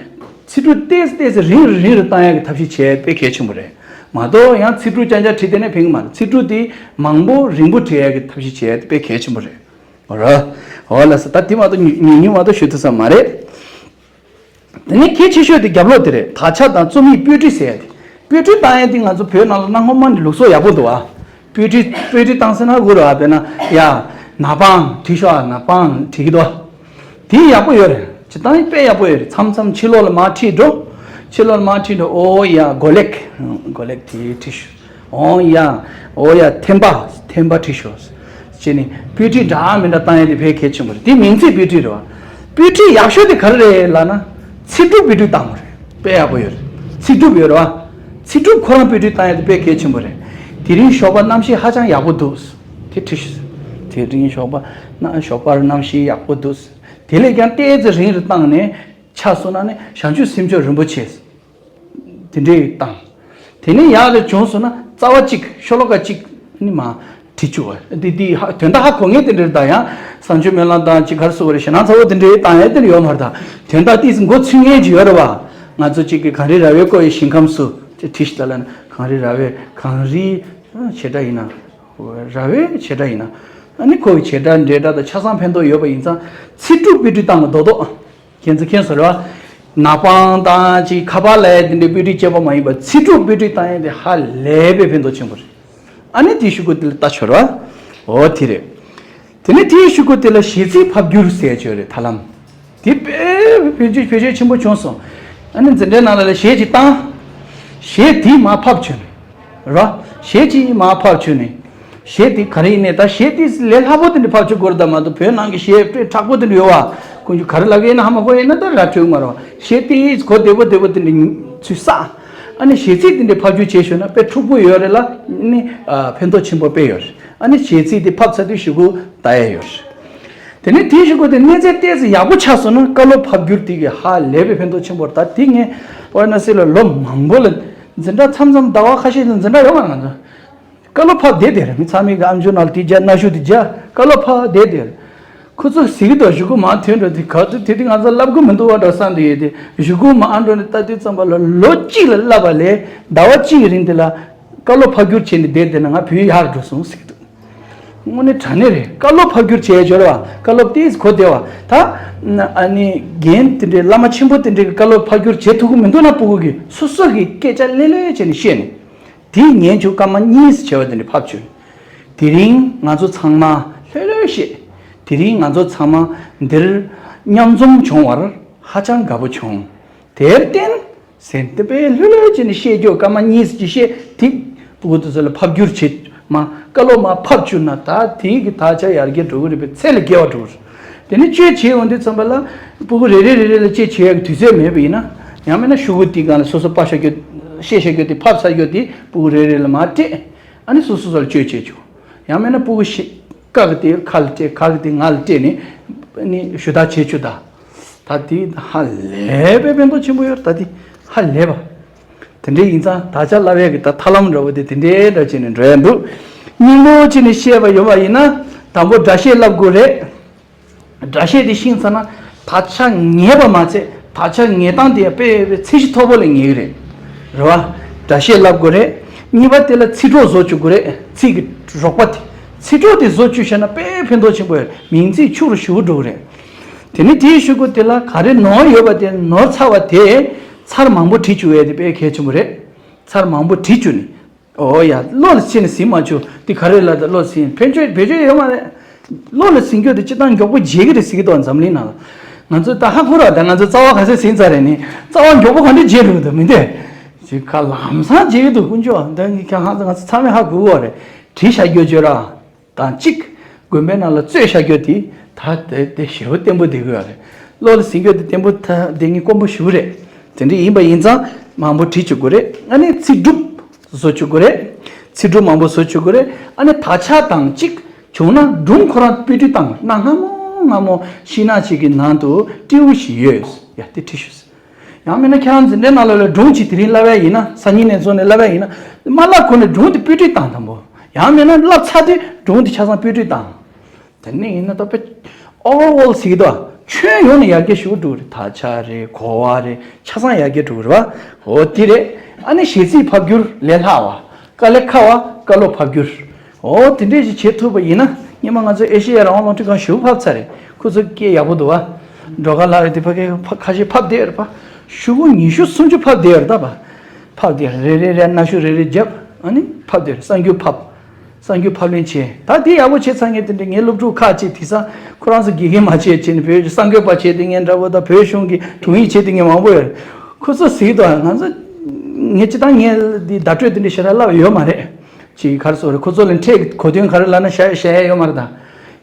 ཚིག་གྲུབ་ཏོག་ཙམ་ཏོག་ཙམ་རིང་རུ་རིང་རུ་བཏང་ཡ་གི་ཐབས་ཤེས་བྱས་དཔེ་གལ་ཆེན་པོ་རེད། མ་གཏོགས་ཡང་ཚིག་གྲུབ་རྐྱང་རྐྱང་བྲིས་བསྡད་ན་ཕན་གི་མ་རེད། ཚིག་གྲུབ་དེ་མང་པོ་རིང་པོ་བྲིས་ཡ་གི་ཐབས་ཤེས་བྱས་དཔེ་གལ་ཆེན་པོ་རེད། འོ་ར། འོ་ལགས་སོ། ད་དེ་མ་གཏོགས་ཉུང་ཉུང་མ་གཏོགས་ཞུ་ཐུབ་ས་མ་རེད། དེ་ནས་གལ་ཆེ་ཤོས་དེ་རྒྱབ་ལོགས་དེ་རེད། དག་ཆ་དང་རྩོམ་ཡིག་དཔེ་ཁྲིད་ཟེར་ཡ་དེ། དཔེ་ཁྲིད་བཏང་ཡ་དེ་ང་ཚོ་བོད་ནང་ལ་གནའ་སྔ་མོ་ནས་ལུགས་སྲོལ་ཡག་པོ་འདུག་ཨ། སྤོས་ཁྲུས་སྤོས་ཁྲུས་བཏང་ཟེར་ན་དགོས་རེད་བ། དཔེར་ན་ཡ་ན་པང་ཁྲུས་ཤོག་ན་པང་ཁྲུས་ཀྱི་འདུག་དེ་ཡག་པོ་ཡོད་རེད། སྤྱིར་བཏང་དཔེ་ཡག་པོ་ཡོད་རེད། མཚམས་མཚམས་ཕྱི་ལོགས་ལ་མར་ཁྲིད་འགྲོ། ཕྱི་ལོགས་ལ་མར་ཁྲིད་འགྲོ། ཨོ་ཡ་གོ་ལེགས། གོ་ལེགས་དེ་ཁྲིད་ཤོག་ཨོ་ཡ། ཨོ་ཡ་ཐེམ་པ། ཐེམ་པ་ཁྲིད་ཤོག་ཅེས་ནི་སྤོས་ཁྲུས་འདྲ་མི་འདྲ་བཏང་ཡས་དེ་དཔེ་གལ་ཆེན་པོ་རེད། དེ་མིང་ཚིག་སྤོས་ཁྲུས་རེད་བ། སྤོས་ཁྲུས་ཡག་ཤོས་དེ་ག་རེ་རེད་ལབ་ན། ཚེ་སྒྲུབ་སྤོས་ཁྲུས་བཏང་བ་རེད། དཔེ་ཡག་པོ་ཡོད་རེད། ཚེ་སྒྲུབ་ཡོད་རེད་བ། ཚེ་སྒྲུབ་ཁོ་རང་སྤོས་ཁྲུས་བཏང་ཡས་དེ་དཔེ་གལ་ཆེན་པོ་རེད། དེ་རིང་ཞོགས་པ་གནམ་གཤིས་ཧ་ཅང་ཡག་པོ་འདུག་དེ་ཁྲིད་ཤོག་དེ་རིང་ཞོགས་པ་ན་ཞོགས་པར་གནམ་གཤིས་ཡག་པོ་འདུག་དེ་ལས་ཀྱང་ཏོག་ཙམ་རིང་རུ་བཏང་ནས་ཆ་བཞག་ན་ནི་བྱང་ཆུབ་སེམས་མཆོག་རིན་པོ་ཆེ། དེ་འདྲས་བཏང་། དེ་ནས་ཡག་རེ་བྱུང་སོང་ན་རྩ་བ་གཅིག་ཤོ་ལོ་ཀ་གཅིག་ནི་མ་བྲིས་བཅུག་པ། འདི་འདི་ཧ་དོན་དག་ཧ་གོ་ངེས་དེ་འདྲས་ད་ཡང་བྱང་ཆུབ་སྨོན་ལམ་དང་གཅིག་ག་རེ་ཟེར་དགོས་རེད། ཞེད་སྣང་ཚ་བོ་དེ་འདྲས་བཏང་ཡས་དེ་འདྲ་ཡོད་མ་རེད་ད། དོན་དག་ཏིས་མགོ་ཚོས་ངེས་ཅིག་ཡོད་རེད་བ། ང་ཚོ་གཅིག་གི་གངས་རི་ར་བས་བསྐོར་བའི་ཞིང་ཁམས་སུ་དེ་བྲིས་ཤིག་ད་ལ་ནི་གངས་རི་ར་བས་གངས་རིའི་བྱེ་བྲག་ཡིན་ན། ར་བའི་བྱེ་བྲག་ཡིན་ན། ཨ་ནི་ཁོ་གི་བྱེ་བྲག་འབྲེལ་སྒྲ་དང་ཆ་ཚང་ཕན་ཐོགས་ཡོད་པ་ཡིན་ཙང་ཚེ་སྒྲུབ་སྤོས་ཁྲུས་བཏང་བ་རྡོག་རྡོག་ཁྱེད་ཚོ་མཁྱེན་སོང་རེད་བ། ན་པང་དང་ཅིག་ཁ་པར་ལ་ཡ་དེ་འདྲའི་སྤོས་ཁྲུས་བྱས་པ་མ་ཡིན་པར་ཚེ་སྒྲུབ་སྤོས་ཁྲུས་བཏང་ཡས་དེ་ཧ་ལས་པའི་ཕན་ཐོགས་ཆེན་པོ་རེད། ཨ་ནི་དེའི་ཤོག་གུ་དེ་ལ་ལྟ་ཆོག་རེད་བ། འོ་དེ་རེད། དེ་ནས་དེའི་ཤོག་གུ་དེ་ལ་ཞལ་ཚིགས་ཕབ་བསྒྱུར་ཟེར་ཆོག་རེད་ཐར་ལམ། དེ་དཔེ་བེད་སྤྱོད་བེད་སྤྱོད་ཆེན་པོ་བྱུང་སོང་། ཨ་ནི་འཛིན་གྲྭའི་ནང་ལ་ཞལ་གཅིག་བཏང་། ཞལ་དེ་མར་ཕབ་བྱུང་། ར། ཞལ་གཅིག་མར་ཕབ་བྱུང་ནས། ཞལ་དེ་ག་རེ་ཡིན་ནས་ད་ཞལ་དེ་ལས་སླ་པོ་དེ་འདྲ་ཕབ་བཅུག་དགོས་རེད་ད་མ་གཏོགས་བོད་ནང་གི་ཞལ་དཔེ་མཁྲེགས་པོ་དེ་འདྲ་ཡོད་བ། ཀུན་སྤྱོད་ག་རེ་ལབ་ཀྱི་ཡིན་ན་ཧ་མ་གོ་ཡིན་ན་ད་ར་འཕྲོད་མ་རེད་བ། ཞལ་དེ་གོ་བདེ་པོ་བདེ་པོ་དེ་འདྲ་ཚུར་བསགས། ཨ་ནི་ཞལ་ཚིགས་དེ་འདྲ་ཕབ་བཅུག་བྱས་ཞོར་ན་དཔེ་འཁྲུག་པོ་ཡོད་རེད་ལ་ནི་ཕན་ཐོགས་ཆེན་པོ་དཔེ་ཡོད་རེད། ཨ་ནི་ཞལ་ཚིགས་དེ་ཕབ་ཚར་དུས་ཞུ་གུ་ལྟ་ཡ་ཡོད་རེད། དེ་ནས་དེའི་གཞུག་གུ་དེ་གནས་ཚད་ཏོག་ཙམ་ཡག་པོ་ཆགས་སོང་ན་བཀའ་སློབ་ཕབ་བསྒྱུར་དེ་གི་ཧ་ལས་པའི་ཕན་ཐོགས་ཆེན་པོ་རེད། ད་དེ་ངས་ཝ་ར་ཎ་སི་ལ་ལོ་མང་པོ་ལ་འཛིན་གྲྭ་མཚམས་མཚམས་ཟླ་བ་ཁ་ཤས་ལ་འཛིན་གྲྭ་ཡོད་མ་རེད་ང་ཚོ། བཀའ་སློབ་ཕབ་བསྡད་དེ་རེད། མི་ཚང་མས་གི་ཨམ་ཅོག་ནང་ལ་དེ་རྒྱ་གནའ་ཤུལ་དེ་རྒྱ་བཀའ་སློབ་ཕབ་བསྡད་དེ་རེད། ཁོ་ཚོ་ཟེར་གི་འདུག་གཞུག་གུ་མར་ཐོན་འགྲོ་དེ་ག་ཚོད་དེ་དུས་ང་ཚོ་ལབ་གི་མི་འདུག་བ་འདྲ་བསམ་དེ་ཡོད་དེ་གཞུག་གུ་མར་ཨ་འགྲོ་ནས་ལྟ་དུས་ཙམ་པ་ལ་ལོ་གཅིག་ལ་བསླབ་པ་ལས་ཟླ་བ་གཅིག་གི་རིང་དེ་ལ་བཀའ་སློབ་ཕབ་བསྒྱུར་བྱས་ནས་བསྡད་བསྡད་ན་ང་བོད་ཡིག་ཡག་རུ་འགྲོ་སོང་ཟེར་གི་འདུག་དངོས་གནས་དྲང་གནས་རེད། བཀའ་སློབ་ཕབ་བསྒྱུར་བྱས་འབྱོར་བ་བཀའ་སློབ་དེས་གོ་བདེ་བ་ད། ཨ་ནི་རྒན་དེ་འདྲའི་བླ་མ་ཆེན་པོ་དེ་འདྲའི་བཀའ་སློབ་ཕབ་བསྒྱུར་བྱེད་ཐུབ་ཀྱི་མི་འདུག་ན་སྤུ་གུ་གིས་སོ་སོ་གི་སྐད་ཆ་ལྷོད་ལྷོད་བྱས་ནས་བཤད་ནས། དེ་ཉན་བཅུག་སྐར་མ་གཉིས་བྱས་པ་དེ་འདྲ་ཕབ་བྱུང་། དེ་རིང་ང་ཚོ་ཚང་མ་ལྷོད་ལྷོད་བཤད། དེ་རིང་ང་ཚོ་ཚང་མ་འདིར་མཉམ་འཛོམས་བྱུང་བར་ཧ་ཅང་དགའ་པོ་བྱུང་། དེར་བརྟེན། ཟེར་ཏེ་དཔེ་ལྷོད་ལྷོད་བྱས་ནས་བཤད་རྒྱུ་སྐར་མ་གཉིས་ཅིག་བཤད་དེ་སྤུ་གུ་དེ་ཚོ་ལ་ཕབ་བསྒྱུར་བྱེད་མ་བཀའ་སློབ་མ་ཕབ་བཅུག་ན་ད་དེའི་གི་དག་ཆ་ཡར་རྒྱས་འགྲོ་གི་རེད་པས་ཚད་ལས་བརྒལ་བ་འགྲོ་གི་རེད། དེ་ནས་བཅོས་བྱེད་འོང་དུས་ཙམ་པ་ལ་སྤུ་གུ་རེ་རེ་རེ་རེ་ལ་བཅོས་བྱེད་ཡག་གི་དུས་ཚོད་མེད་པ་ཡིན་ན་ཡང་མིན་ན་ཤོག་གུ་དེའི་སྒང་ལ་སོ་སོ་ཕབ་བཞག་རྒྱུ་བཤད་བཞག་རྒྱུ་དེ་ཕབ་ཚར་རྒྱུ་དེ་སྤུ་གུ་རེ་རེ་ལ་མར་སྤྲད་ཨ་ནི་སོ་སོ་སོ་ལ་བཅོས་བྱེད་བཅུག་ཡང་མིན་ན་སྤུ་གུ་ཤི་ཀ་གི་དེ་ཁ་ལ་སྤྲད་ཁ་གི་དེ་ང་ལ་སྤྲད་ནས་ནི་ཞུ་དག་བྱེད་བཅུག་ད། ད་དེ་ཧ་ལས་པའི་ཕན་ཐོགས་ཆེན་པོ་ཡོད་རེད། ད་དེ་ཧ་ལས་པ། དེ་འདྲའི་ཡིན་ཙང་དག་ཆ་བསླབ་ཡས་ཀྱི་ད་ཐར་ལམ་འདྲ་བོ་དེ་དེ་འདྲའི་འདྲ་བྱས་ནས་འགྲོ་ཡ་འདུག་སྙིང་པོ་བྱས་ནས་བཤད་པ་ཡོད་པ་ཡིན་ན་དང་པོ་སྒྲ་བཤད་བསླབ་དགོས་རེད། སྒྲ་བཤད་དེ་ཤེས་ཚར་ན་དག་ཆ་ངེས་པ་མ་ཚད་དག་ཆ་ངེས་སྟངས་དེ་ཡང་དཔེ་དཔེ་ཚད་གཞི་མཐོ་པོ་ལ་ངེས་ཀྱི་རེད། རེད་བ། སྒྲ་བཤད་བསླབ་དགོས་རེད། གཉིས་པ་དེ་ལ་ཚིག་གྲོགས་བཟོ་བཅུག་དགོས་རེད། ཚིག་གི་རོགས་པ་དེ་ཚིག་གྲོགས་དེ་བཟོ་བཅུག་ཤེས་ན་དཔེ་ཕན་ཐོགས་ཆེན་པོ་ཡོད། མིང་ཚིག་ཕྱུག་རུ་ཞེ་པོ་འགྲོ་གི་རེད། དེ་ནས་དེའི་གཞུག་གུ་དེ་ལ་ག་རེ་ནོར་ཡོད་པ་དེ་ནོར་ཚར་བ་དེ་ཚར་མང་པོ་བྲིས་བཅུག་ཡས་དེ་དཔེ་གལ་ཆེན་པོ་རེད། ཚར་མང་པོ་བྲིས་བཅུག་ནས། ཨོ་ཡ་བློ་ལ་ཕྱིན་ནས་ཟིན་མ་བཅུག་དེ་ག་རེ་ལ་ད་བློ་ལ་ཕྱིན་ཕན་ཆོད་བེད་སྤྱོད་ཡོད་མ་རེད། བློ་ལ་ཟིན་རྒྱུ་དེ་སྤྱིར་བཏང་མགྱོགས་པོ་བརྗེད་ཀྱི་རེད་ཟེར་གྱི་འདུག་འཛམ་གླིང་ནང་ལ། ང་ཚོ་ད་ཧ་གོ་ར་ད་ང་ཚོ་རྩ་བ་ག་ཚོད་ཟིན་ཚར་རེད་ནི་རྩ་བ་མགྱོགས་པོ་ག་འདྲ་བརྗེད་འགྲོ་གི་འདུག་མི་འདུག་ཅིག་ཁ་ལམ་སང་བརྗེད་ཀྱི་འདུག་དཀོན་མཆོག་འདི་ངས་ཁྱེད་ང་ཚོ་ང་ཚོ་ཚང་མས་ཧ་གོ་གི་རེད། བྲིས་བཞག་རྒྱུ་བརྗོད་ར། དང་གཅིག་དགོན་པའི་ནང་ལ་རྩོད་བཞག་རྒྱུ་དེ་ད་དེ་དེ་ཞེ་པོ་བརྟན་པོ་བསྡད་དགོས་ཡ་རེད། བློ་ལ་ཟིན་རྒྱུ་དེ་བརྟན་པོ་ད་བསྡད་ངེས་དཀོན་པོ་ཞེ་པོ་རེད། དེ་འདྲ་ཡིན་པ་ཡིན་ཙང་མང་པོ་བྲིས་བཅུག་དགོས་རེད། ཨ་ནི་ཚིག་གྲུབ་བཟོ་བཅུག་དགོས་རེད། ཚིག་གྲུབ་མང་པོ་བཟོ་བཅུག་དགོས་རེད། ཨ་ནི་དག་ཆ་དང་གཅིག་བྱུང་ན་སྒྲུང་ཁོ་རང་སྤོས་སྒྲིག་བཏང་གནའ་སྔ་མོ་སྔ་མོ་ཤིང་ནགས་ཅིག་གི་ནང་དུ་སྤྲེའུ་ཞིག་ཡོད། ཡ་དེ་བྲིས་ཤོག་ཡང་མིན་ན་ཁྱེད་རང་འཛིན་གྲྭའི་ནང་ལོགས་ལ་སྒྲུང་ཅིག་དེ་རིང་བསླབ་ཡ་ཡིན་ན་སང་ཉིན་ནས་བཟུང་ནས་བསླབ་ཡ་ཡིན་ན་མ་བསླབ་གོང་ནས་སྒྲུང་དེ་སྤོས་སྒྲིག་བཏང་དང་པོ། ཡང་མིན་ན་བསླབ་ཚར་དུས་སྒྲུང་དེ་ཆ་ཚང་སྤོས་སྒྲིག་བཏང་། དེ་ནས་ཡིན་ན་ད་དཔེ་ཨོ་ཝར་ཨོལ་ཟེར་གྱི་འདུག་ཁྱོན་ཡོངས་ནས་ཡར་རྒྱས་ཞེ་པོ་འགྲོ་གི་རེད། དག་ཆ་རེད་གོ་བ་རེད་ཆ་ཚང་ཡར་རྒྱས་འགྲོ་གི་རེད་བ། འོ་དེ་རེད། ཨ་ནི་གཞས་ཚིག་ཕབ་བསྒྱུར་ལས་སླ་བ། དཀའ་ལས་ཁག་པ་བཀའ་སློབ་ཕབ་བསྒྱུར། འོ་དེ་འདྲས་ཞིག་བྱེད་ཐུབ་པ་ཡིན་ན་སྔོན་མ་ང་ཚོ་ཨེ་ཤེ་ཡ་རང་དབང་རླུང་འཕྲིན་ཁང་ཞེ་པོ་ཕབ་ཚར་རེད། ཁོ་ཚོ་སྐད་ཡག་པོ་འདུག་བ། འགྲོ་ཁ་ལག་རེད་དེ་ཕ་གི་ཁ་ཤས་ཕབ་བསྡད་ཡོད་རེད་པ། ཤོག་གུ་ཉི་ཤུ་སུམ་ཅུ་ཕབ་བསྡད་ཡོད་རེད་ད་པ། ཕབ་བསྡད་རེ་རེ་རེ་གནའ་ཤུལ་རེ་རེ་བརྒྱབ་ཨ་ནི་ཕབ་བསྡད་རེད། གསར་འགྱུར་ཕབ། གསར་འགྱུར་ཕབ་ལེན་བྱས། ད་དེ་ཡག་པོ་བྱས་ཚར་མཁན་དེ་འདྲ་ངའི་སློབ་ཕྲུག་ཁག་ཅིག་དེང་སང་ཁོ་རང་ཚོ་དགེ་རྒན་མ་བྱས་བྱས་ནས་བོད་གསར་འགོད་པ་བྱས་བསྡད་མཁན་འདྲ་བོ་དང་། བོད་གཞུང་གི་དྲུང་ཡིག་བྱས་བསྡད་མཁན་མང་པོ་ཡོད་རེད། ཁོ་ཚོ་གཟིགས་དང་། ང་ཚོ་ངས་སྤྱིར་བཏང་ངས་འདི་བརྡ་སྤྲོད་དེ་འདྲ་ཞེ་དྲག་ལབ་ཡོད་མ་རེད། ཅིག་ག་རེ་ཟེར་དགོས་རེད། ཁོ་ཚོ་ལ་འཕྲད་གོ་དོན་ག་རེ་ལབ་ན་བཤད་བཤད་ཡ་ཡོད་མ་རེད་ད།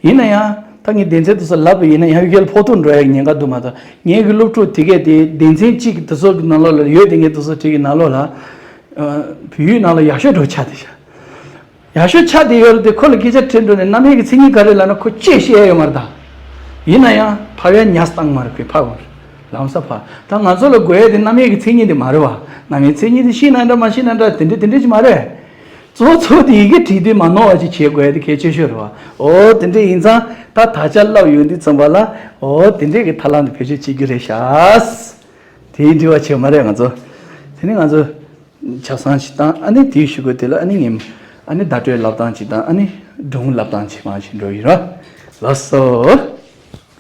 ཡིན་ན་ཡང་ད་ངས་སྡེ་ཚན་དེ་ཚོ་ལབ་པ་ཡིན་ན་ཡང་ཡུལ་སྐད་ལ་ཕོག་ཐུག་འགྲོ་ཡ་གི་ཉེན་ཁ་འདུག་མ་གཏོགས། ངའི་གི་སློབ་ཕྲུག་དེ་གས་དེ་སྡེ་ཚན་གཅིག་གི་དེ་ཚོ་གི་ནང་ལོགས་ལ་ཡོད་དེ། ངས་དེ་ཚོ་དེ་གི་ནང་ལོགས་ལ་ཨ་བོད་ཡིག་ནང་ལ་ཡག་ཤོས་འདྲ་བོ་ཆགས་བསྡད་ཤག་ཡག་ཤོས་ཆགས་བསྡད་ཡོད་རེད་དེ། ཁོ་ལ་སྐད་ཆ་དྲིས་འགྲོ་ནས་རྣམ་དབྱེ་གི་མཚན་ཉིད་ག་རེ་ལབ་ན་ཁོ་ཅིག་བཤད་ཡ་ཡོད་མ་རེད་ད། ཡིན་ན་ཡང་ཕབ་ཡ་ཉར་ཚགས་བཏང་མ་རེད། ཁོས་ཕབ་པ་རེད། ལམ་སང་ཕབ། ད་ང་ཚོ་ལ་དགོས་ཡ་དེ་རྣམ་དབྱེ་གི་མཚན་ཉིད་དེ་མ་རེད་བ། རྣམ་དབྱེ་མཚན་ཉིད་དེ་ཤེས་ན་འདྲ་མ་ཤེས་ན་འདྲ་དེ་འདྲ་དེ་འདྲ་ཅིག་མ་རེད། གཙོ་བོ་གཙོ་བོ་དེ་ཡི་གེ་བྲིས་དུས་མ་ནོར་བ་ཅིག་བྱེད་དགོས་ཡ་དེ་གལ་ཆེ་ཤོས་རེད་བ། འོ་དེ་འདྲ་ཡིན་ཙང་ད་ད་ཆ་ལབ་ཡོང་དུས་ཙམ་པ་ལ་འོ་དེ་འདྲའི་གི་ཐབས་ལམ་དེ་བེད་སྤྱོད་བྱེད་རྒྱུ་རེད་ཤག་དེའི་འདྲི་བ་བྱེད་མ་རེད་ང་ཚོ། དེ་ནི་ང་ཚོ་ཆ་ཚང་ཞིག་བཏང་། ཨ་ནི་དེའི་གཞུག་གུ་དེ་ལ་ཨ་ནི་ངེམ། ཨ་ནི་བརྡ་སྤྲོད་ལབ་སྟངས་ཅིག་དང་། ཨ་ནི་སྒྲུང་ལབ་སྟངས་ཅིག་མང་ཞིག་འགྲོ་ཡི་ར། ལགས་སོ།